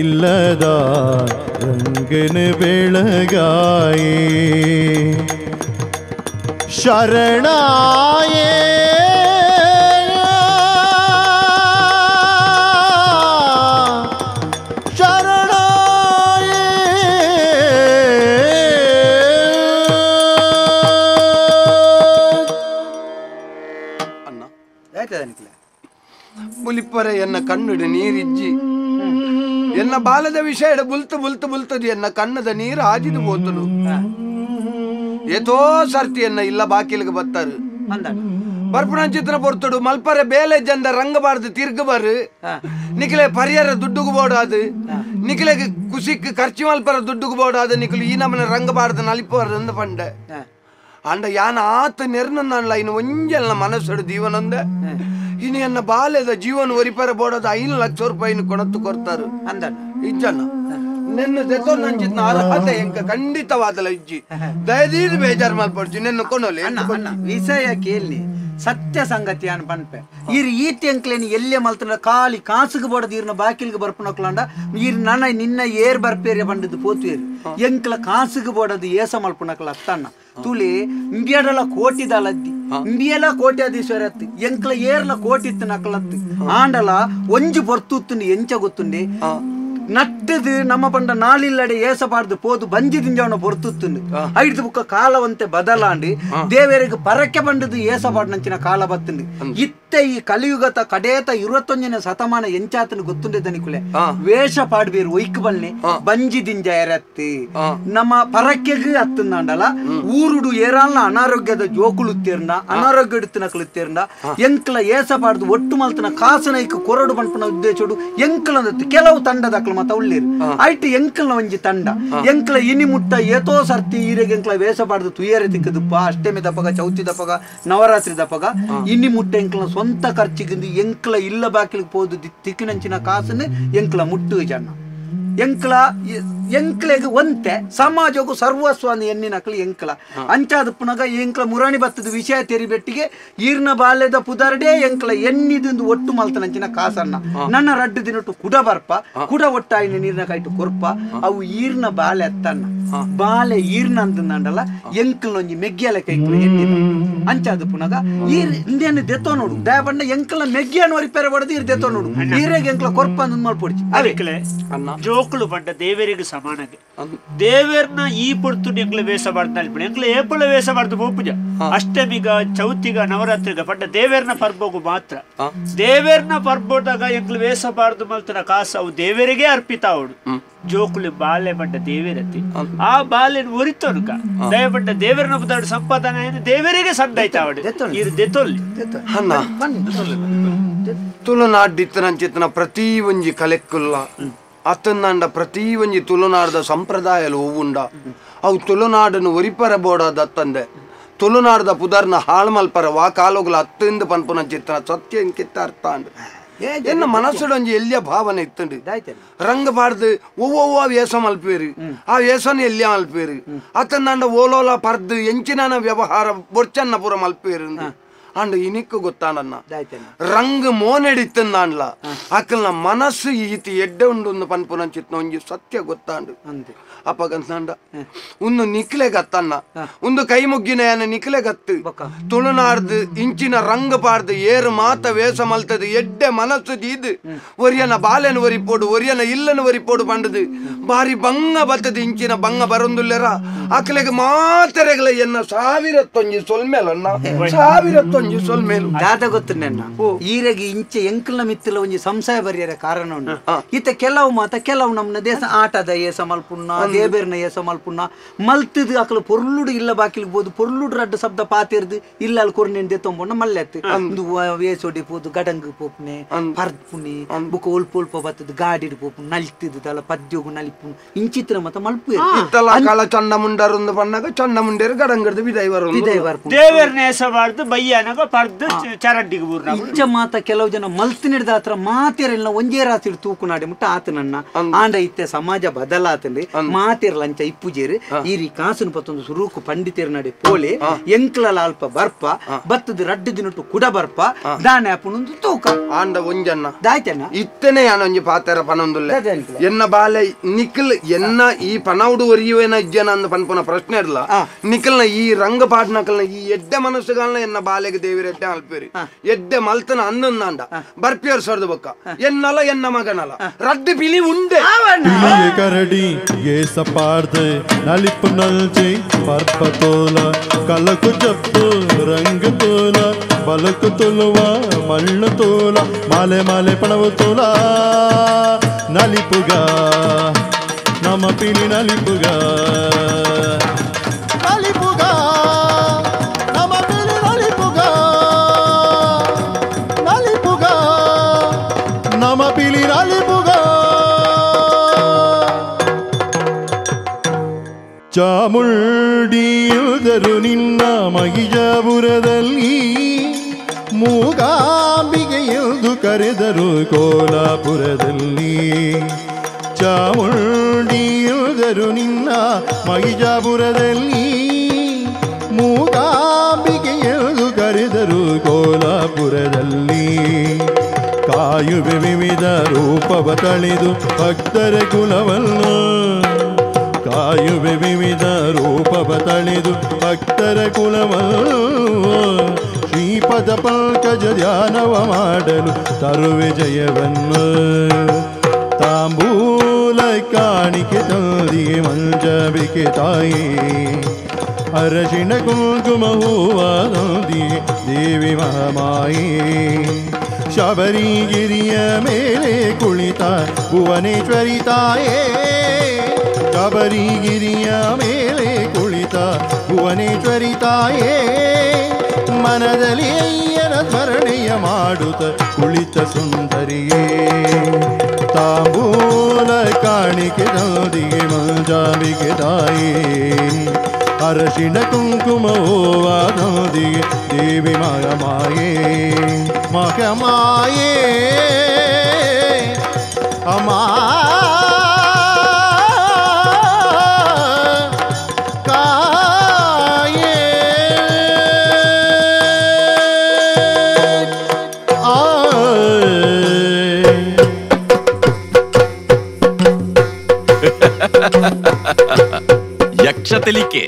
ಇಲ್ಲದ ರಂಗನ ಬೆಳಗಾಯೇ ಶರಣಾಯೇ ಬುಲಿಪ್ಪರೆ ಎನ್ನ ಕಣ್ಣುಡು ನೀರಿಜ್ಜಿ ಎನ್ನ ಬಾಲದ ವಿಷಯ ಬುಲ್ತು ಬುಲ್ತು ಬುಲ್ತದು ಎನ್ನ ಕಣ್ಣದ ನೀರು ಆಜಿದು ಹೋತನು ಏತೋ ಸರ್ತಿ ಎನ್ನ ಇಲ್ಲ ಬಾಕಿಲಿಗೆ ಬತ್ತಾರು ಬರ್ಪುಣಂಚಿತ್ರ ಪೊರ್ತುಡು ಮಲ್ಪರೆ ಬೇಲೆ ಜಂದ ರಂಗಬಾರ್ದು ತಿರ್ಗಬಾರು ನಿಖಲೆ ಪರಿಹಾರ ದುಡ್ಡುಗು ಬೋಡಾದು ನಿಖಲೆಗೆ ಕುಸಿಕ್ ಖರ್ಚು ಮಲ್ಪರ ದುಡ್ಡುಗು ಬೋಡಾದು ನಿಖಲು ಈ ನಮ್ಮನೆ ರಂಗಬಾರ್ದು ನಲಿಪರು ಅಂದ ಪಂಡೆ ಅಂಡ ಯಾನ ಆತ ನೆರ್ನಲ್ಲ ಇನ್ನು ಒಂಜಲ್ನ ಮನಸ್ಸು ಜೀವನಂದ ಇನ್ನು ಎನ್ನ ಬಾಲ್ಯದ ಜೀವನ ಒರಿಪರ ಬೋಡದ 5 ಲಕ್ಷ ರೂಪಾಯಿನ ಕೊಣತ್ತು ಕೊಡ್ತಾರೆ ಅಂದ ಇಜ್ಜಣ್ಣ ನಿನ್ನ ದೆತ್ತೋ ನಂಚಿತ್ನ ಅರ್ಹತೆ ಎಂಕ ಖಂಡಿತವಾದಲ ಇಜ್ಜಿ ದಯದೀದು ಬೇಜಾರು ಮಲ್ಪಡ್ಚಿ ನಿನ್ನ ಕೊನೊಲಿ ಅಣ್ಣ ವಿಷಯ ಕೇಳಿ ಸತ್ಯ ಸಂಗತಿ ಅನ್ ಪನ್ಪೆ ಈರ್ ಈತಿ ಅಂಕ್ಲೇನಿ ಎಲ್ಲೇ ಮಲ್ತನ ಖಾಲಿ ಕಾಸುಗೆ ಬೋಡದ ಈರ್ನ ಬಾಕಿಲ್ಗೆ ಬರ್ಪುನಕ್ಲಾಂಡ ಈರ್ ನನ್ನ ನಿನ್ನ ಏರ್ ಬರ್ಪೇರಿಯ ಬಂಡದ್ದು ಪೋತುವೇರು ಎಂಕ್ಲ ಕಾಸುಗೆ ಬೋಡದು ಏಸ ಮಲ್ಪುನಕ್ಲ ಅತ್ತಣ್ಣ ತುಳಿ ಇಂಬಿಯಡಲ ಕೋಟಿದಲದ್ದಿ ಇಂಬಿಯಲ ಕೋಟ್ಯಾಧೀಶ್ವರ ಅತ್ತು ಎಂಕ್ಲ ಏರ್ಲ ಕೋಟಿತ್ತು ನಕ್ಲತ್ತು ಆಂಡಲ ಒಂಜಿ ಪೊರ್ತುತ್ತುಂಡು ಎಂಚ ಗೊತ್ತುಂಡೆ ನಟ್ಟದು ನಮ್ಮ ಪಂಡ ನಾಳಿಲ್ಲಡೆ ಏಸಬಾರ್ದು ಪೋದು ಬಂಜಿ ದಿಂಜವನ ಪೊರ್ತುತ್ತುಂಡು ಐದು ಬುಕ್ಕ ಕಾಲವಂತೆ ಬದಲಾಂಡಿ ದೇವರಿಗೆ ಪರಕ್ಕೆ ಬಂಡದು ಏಸಬಾರ್ದು ನಂಚಿನ ಕಾಲ ಬತ್ತುಂಡು ಇತ್ತೆ ಈ ಕಲಿಯುಗತ ಕಡೇತ 21ನೇ ಶತಮಾನ ಎಂಚಾತನು ಗೊತ್ತುಂಡೆ ದನಿಕುಲೆ ವೇಷ ಪಾಡ್ಬೇರು ಒಯ್ಕು ಬಲ್ನೆ ಬಂಜಿ ದಿಂಜ ಎರತ್ತಿ ನಮ್ಮ ಪರಕ್ಕೆಗೆ ಅತ್ತಂದಾಂಡಲ ಊರುಡು ಏರಾಲ್ನ ಅನಾರೋಗ್ಯದ ಜೋಕುಳು ತೇರ್ನ ಅನಾರೋಗ್ಯ ಇಡುತ್ತಿನಕಲು ತೇರ್ನ ಎಂಕ್ಲ ಏಸಬಾರ್ದು ಒಟ್ಟು ಮಲ್ತನ ಕಾಸನೈಕ್ ಕೊರಡು ಬಂಪನ ಉದ್ದೇಶಡು ಎಂಕ್ಲಂದತ್ತು ಕೆಲವು ತಂಡದಕ್ಲು ಮತ ಉಳ್ಳೇರು ಐಟ್ ಎಂಕ್ಲನ ಒಂಜಿ ತಂಡ ಎಂಕ್ಲ ಇನಿ ಮುಟ್ಟ ಏತೋ ಸರ್ತಿ ಈರೆಗೆ ಎಂಕ್ಲ ವೇಷ ಪಾಡ್ದು ತುಯರೆ ತಿಕ್ಕದಪ್ಪ ಅಷ್ಟಮಿ ದಪ್ಪಗ ಚೌತಿ ದಪ್ಪಗ ನವರಾತ್ರಿ ದಪ್ಪಗ ಇನಿ ಮುಟ್ಟ ಎಂಕ್ಲ ಸ್ವಂತ ಖರ್ಚಿಗಿಂದು ಎಂಕ್ಲ ಇಲ್ಲ ಬಾಕಿಲಿಗೆ ಪೋದು ತಿಕ್ಕಿನಂಚಿನ ಕಾಸನ್ನು ಎಂಕ್ಲ ಮುಟ್ಟು ಜನ ಎಂಕ್ಲ ಎಂಕ್ಲೆಗ್ ಒಂತೆ ಸಮಾಜಕ್ಕೂ ಸರ್ವಸ್ವ ಎಣ್ಣಿನಕ್ಲು ಎಂಕ್ಲ ಅಂಚಾದ ಪುನಗ ಎಂಕ್ಲ ಮುರಾಣಿ ಬತ್ತದ ವಿಷಯ ತೆರಿಬೆಟ್ಟಿಗೆ ಈರ್ನ ಬಾಲ್ಯದ ಪುದರ್ಡೇ ಎಂಕ್ಲ ಎಣ್ಣಿದಿಂದು ಒಟ್ಟು ಮಲ್ತನಂಚಿನ ಕಾಸನ್ನ ನನ್ನ ರಡ್ಡು ದಿನಟ್ಟು ಕುಡ ಬರ್ಪ ಕುಡ ಒಟ್ಟಾಯಿನ ನೀರ್ನ ಕಾಯ್ಟು ಕೊರ್ಪ ಅವು ಈರ್ನ ಬಾಲೆ ಅತ್ತನ್ನ ಬಾಲೆ ಈರ್ನ ಅಂದಂಡಲ್ಲ ಎಂಕ್ಲೊಂಜಿ ಮೆಗ್ಗಿಯಲೆಕ್ಕ ಎಂಕ್ಲ ಎಣ್ಣಿದ ಅಂಚಾದ ಪುನಗ ಈರ್ ಇಂದೇನು ದೆತ್ತೋ ನೋಡು ದಯಪಂಡ ಎಂಕ್ಲ ಮೆಗ್ಗಿಯನ್ನು ರಿಪೇರ್ ಹೊಡೆದು ಈರ್ ದೆತ್ತೋ ನೋಡು ಈರೆಗೆ ಎಂಕ್ಲ ಕೊರ್ಪ ಅಂದ್ ಮಲ್ಪೊಡ್ಚಿ ಅವೇ ಜೋಕುಲು ಪಂಡ ದೇವರಿಗೆ ಸಮಾನಗೆ ದೇವರ್ನ ಈ ಪೊರ್ತು ಎಂಕ್ಲ ವೇಷ ಮಾಡ್ದ ಎಂಕ್ಲ ಏಪುಲ ವೇಷ ಮಾಡ್ದು ಪೋಪುಜ ಅಷ್ಟಮಿಗ ಚೌತಿಗ ನವರಾತ್ರಿಗ ಪಂಡ ದೇವರ್ನ ಪರ್ಬೋಗು ಮಾತ್ರ ದೇವರ್ನ ಪರ್ಬೋದಾಗ ಎಂಕ್ಲ ವೇಷ ಬಾರ್ದು ಮಲ್ತನ ಕಾಸು ಅವು ದೇವರಿಗೆ ಅರ್ಪಿತ ಅವಡು ಜೋಕುಲು ಬಾಲೆ ಪಂಡ ದೇವರತಿ ಆ ಬಾಲೆ ಒರಿತೋನುಕ ದಯಪಂಡ ದೇವರನ ಬುದಾಡು ಸಂಪಾದನೆ ದೇವರಿಗೆ ಸಂದಾಯ್ತ ಅವಡು ಇರು ದೆತೊಲ್ಲಿ ತುಳುನಾಡಿತ್ತನಂಚಿತ್ತನ ಪ್ರತಿ ಒಂಜಿ ಕಲೆಕ್ಕುಲ್ಲ ಅತ್ತಂದಾಂಡ ಪ್ರತಿ ಒಂಜಿ ತುಳುನಾಡದ ಸಂಪ್ರದಾಯಲು ಹೂವುಂಡ ಅವು ತುಳುನಾಡನ್ನು ಒರಿಪರ ಬೋಡಾದ ಅತ್ತಂದೆ ತುಳುನಾಡದ ಪುದರ್ನ ಹಾಳು ಮಲ್ಪರ ವಾ ಕಾಲೋಗ್ಲ ಅತ್ತಿಂದ ಪನ್ಪುನ ಚಿತ್ತನ ಸತ್ಯ ಇಂಕಿತ್ತ ಅರ್ಥ ಅಂಡ್ ಎನ್ನ ಮನಸ್ಸುಡೊಂಜಿ ಎಲ್ಲಿಯ ಭಾವನೆ ಇತ್ತಂಡು ರಂಗ ಪಾಡ್ದು ಒವ್ವೊವ್ವ ವೇಷ ಮಲ್ಪೇರು ಆ ವೇಷನ ಎಲ್ಲಿಯ ಮಲ್ಪೇರು ಅತ್ತಂದಾಂಡ ಓಲೋಲ ಪರ್ದು ಎಂಚಿನ ವ್ಯವಹಾರ ಬೊರ್ಚನ್ನ ಪೂರ ಮಲ್ಪೇರು ಅಂಡ್ ಇನಿಕ್ಕು ಗೊತ್ತಾನನ್ನ ರಂಗ್ ಮೋನೆಡಿತ್ತಂದಾಂಡ್ಲ ಅಕ್ಕಲ್ನ ಮನಸ್ಸು ಈತಿ ಎಡ್ಡೆ ಉಂಡು ಪನ್ಪುನ ಚಿತ್ನ ಒಂಜಿ ಸತ್ಯ ಗೊತ್ತಾಂಡು ಅಪ್ಪಗಂತಾಂಡ ಉಂದು ನಿಕ್ಲೆ ಗತ್ತನ್ನ ಒಂದು ಕೈ ಮುಗ್ಗಿನ ನಿಕ್ಲೆ ಗತ್ತು ತುಳುನಾಡ್ದು ಇಂಚಿನ ರಂಗ ಪಾಡ್ದು ಏರು ಮಾತ ವೇಷ ಮಲ್ತದು ಎಡ್ಡೆ ಮನಸ್ಸು ದೀದು ಒರಿಯನ ಬಾಲೆನ ಒರಿಪೋಡು ಒರಿಯನ ಇಲ್ಲನ ಒರಿಪೋಡು ಪಂಡದು ಬಾರಿ ಬಂಗ ಬತ್ತದು ಇಂಚಿನ ಬಂಗ ಬರೊಂದುಲ್ಲೆರ ಅಕ್ಲೆಗೆ ಮಾತರೆಗಳ ಎನ್ನ ಸಾವಿರತ್ತೊಂಜಿ ಸೊಲ್ಮೇಲನ್ನ ಸಾವಿರತ್ತೊಂಜಿ ಸೊಲ್ಮೇಲು ದಾದ ಗೊತ್ತು ನನ್ನ ಈರೆಗೆ ಇಂಚೆ ಎಂಕಲ್ನ ಮಿತ್ತಲ ಒಂಜಿ ಸಂಶಯ ಬರಿಯರ ಕಾರಣ ಉಂಡು ಈತ ಕೆಲವು ಮಾತ ಕೆಲವು ನಮ್ಮನ ದೇಶ ಆಟದ ಏಸ ಮಲ್ಪುಣ್ಣ ದೇಬೇರ್ನ ಏಸ ಮಲ್ಪುಣ್ಣ ಮಲ್ತದು ಅಕಲು ಪೊರ್ಲುಡು ಇಲ್ಲ ಬಾಕಿಲ್ಗೆ ಬೋದು ಪೊರ್ಲುಡು ರಡ್ಡು ಶಬ್ದ ಪಾತಿರ್ದು ಇಲ್ಲ ಅಲ್ಲಿ ಕೊರ್ನೆನ್ ದೆತ್ತೊಂಬೊಂಡ ಮಲ್ಲೆತ್ತು ಒಂದು ವೇಸೋಡಿ ಪೋದು ಗಡಂಗ್ ಪೋಪುನೆ ಪರ್ಪುನೆ ಬುಕ್ಕ ಒಲ್ಪ ಒಲ್ಪ ಬತ್ತದು ಗಾಡಿಡ್ ಪೋಪು ನಲ್ತಿದ್ದು ತಲ ಪದ್ಯೋಗು ನಲಿಪು ಇಂಚಿತ್ರ ಮತ ಮಲ್ಪು ಇತ್ತಲ ಕಾಲ ಚಂಡ ಮುಂಡರುಂದು ಪಣ್ಣಗ ಚಂಡ ಮುಂಡೇರು ಗಡಂಗಡ್ದು ಬಿದೈವರು ಬಿದೈವರು ದೇವೇರ್ನ ಏಸ ಮಾಡ್ದು ಬಯ್ಯನಗ ಪರ್ದು ಚರಂಡಿಗೆ ಬೂರ್ನ ಇಂಚ ಮಾತ ಕೆಲವು ಜನ ಮಲ್ತಿನಿಡ್ದ ಹತ್ರ ಮಾತಿರಲ್ಲ ಒಂಜೇ ರಾತ್ರಿ ತೂಕು ನಾಡಿ ಮುಟ್ಟ ಆತನನ್ನ ಆಂಡ ಇತ್ತೆ ಸಮಾಜ ಬದಲಾತಂದ್ರೆ ಮಾತಿರಲ್ಲ ಅಂಚ ಇಪ್ಪುಜೇರು ಈರಿ ಕಾಸುನ ಪತ್ತೊಂದು ಸುರೂಕು ಪಂಡಿತೇರು ನಡೆ ಪೋಲೆ ಎಂಕ್ಲ ಅಲ್ಪ ಬರ್ಪ ಬತ್ತದ ರಡ್ಡು ದಿನಟ್ಟು ಕುಡ ಬರ್ಪ ದಾನೆ ಅಪ್ಪನೊಂದು ತೂಕ ಆಂಡ ಒಂಜನ್ನ ದಾಯ್ತನ ಇತ್ತನೆ ಯಾನೊಂಜಿ ಪಾತೆರ ಪನೊಂದುಲ್ಲೆ ಎನ್ನ ಬಾಲೆ ನಿಖಲ್ ಎನ್ನ ಈ ಪನೌಡು ಒರಿಯುವೇನ ಇಜ್ಜನ ಅಂದ್ ಪನ್ಪುನ ಪ್ರಶ್ನೆ ಇರಲ್ಲ ನಿಖಲ್ನ ಈ ರಂಗ ಪಾಡ್ನಕಲ್ನ ಈ ಎಡ್ಡೆ ಮನಸ್ಸುಗಳನ್ನ ಎನ್ನ ಬಾಲೆಗೆ ದೇವಿರ ಎಡ್ಡೆ ಅಲ್ಪೇರಿ ಎಡ್ಡೆ ಮಲ್ತನ ಅನ್ನೊಂದಾಂಡ ಬರ್ಪಿಯರ್ ಸೊರ್ದು ಬೊಕ್ಕ ಎನ್ನಲ ಎನ್ನ ಮಗನಲ ರಡ್ಡು ಪಿಲಿ ಉಂಡೆ ಕರಡಿ ಏಸ ಪಾಡ್ದೆ ನಲಿಪು ನಲ್ಜಿ ಪರ್ಪ ತೋಲ ಕಲಕು ಜಪ್ಪು ರಂಗ ತೋಲ ಬಲಕು ತುಲುವ ಮಣ್ಣು ತೋಲ ಮಾಲೆ ಮಾಲೆ ಪಣವು ತೋಲ ನಲಿಪುಗ ನಮ ಪಿಲಿ ನಲಿಪುಗ ನಲಿಪುಗ ನಮ ಪಿಲಿ ನಲಿಪುಗ ನಲಿಪುಗ ನಮ ಪಿಲಿ ನಲಿಪುಗ ಚಾಮುಂಡಿಯುದರು ನಿನ್ನ ಮಹಿಷಾಪುರದಲ್ಲಿ ಮೂಕಾಂಬಿಕೆ ಎಂದು ಕರೆದರು ಕೋಲಾಪುರದಲ್ಲಿ ಚಾಮುಂಡಿಯುದರು ನಿನ್ನ ಮಹಿಷಾಪುರದಲ್ಲಿ ಮೂಕಾಂಬಿಕೆ ಎಂದು ಕರೆದರು ಕೋಲಾಪುರದಲ್ಲಿ ಕಾಯುವೆ ವಿವಿಧ ರೂಪವ ತಳೆದು ಭಕ್ತರ ಕುಲವನ್ನು ಕಾಯುವೆ ವಿವಿಧ ರೂಪವ ತಳೆದು ಭಕ್ತರ ಕುಲವನ್ನು ಶ್ರೀಪದ ಪಂಕಜ ಧ್ಯಾನವ ಮಾಡಲು ತರುವೆ ಜಯವನ್ನು ತಾಂಬೂಲ ಕಾಣಿಕೆ ತಂದಿಗೆ ಮಂಜಬಿಕೆ ತಾಯಿ ಅರಶಿಣ ಕುಂಕುಮ ಹೂವಾದಂದಿಗೆ ದೇವಿ ಮಹಾಮಾಯಿ ಶಬರಿಗಿರಿಯ ಮೇಲೆ ಕುಳಿತ ಭುವನೇಶ್ವರಿ ತಾಯೇ ಶಬರಿಗಿರಿಯ ಮೇಲೆ ಕುಳಿತ ಭುವನೇಶ್ವರಿ ತಾಯೇ ಮನದಲ್ಲಿ ಅಯ್ಯನ ಸ್ಮರಣೆಯ ಮಾಡುತ್ತ ಕುಳಿತ ಸುಂದರಿಯೇ ತಾಂಬೂಲ ಕಾಣಿಕೆ ತಂದಿಗೆ ಮಂಜಾಬಿಗೆ ತಾಯೇ ಅರಶಿಣ ಕುಂಕುಮ ಹೂವಾದಂದಿಗೆ ದೇವಿ ಮಗಮಾಯೇ ಮಗಮಾಯೇ ಅಮ್ಮ. ಯಕ್ಷ ತೆಲಿಕೆ.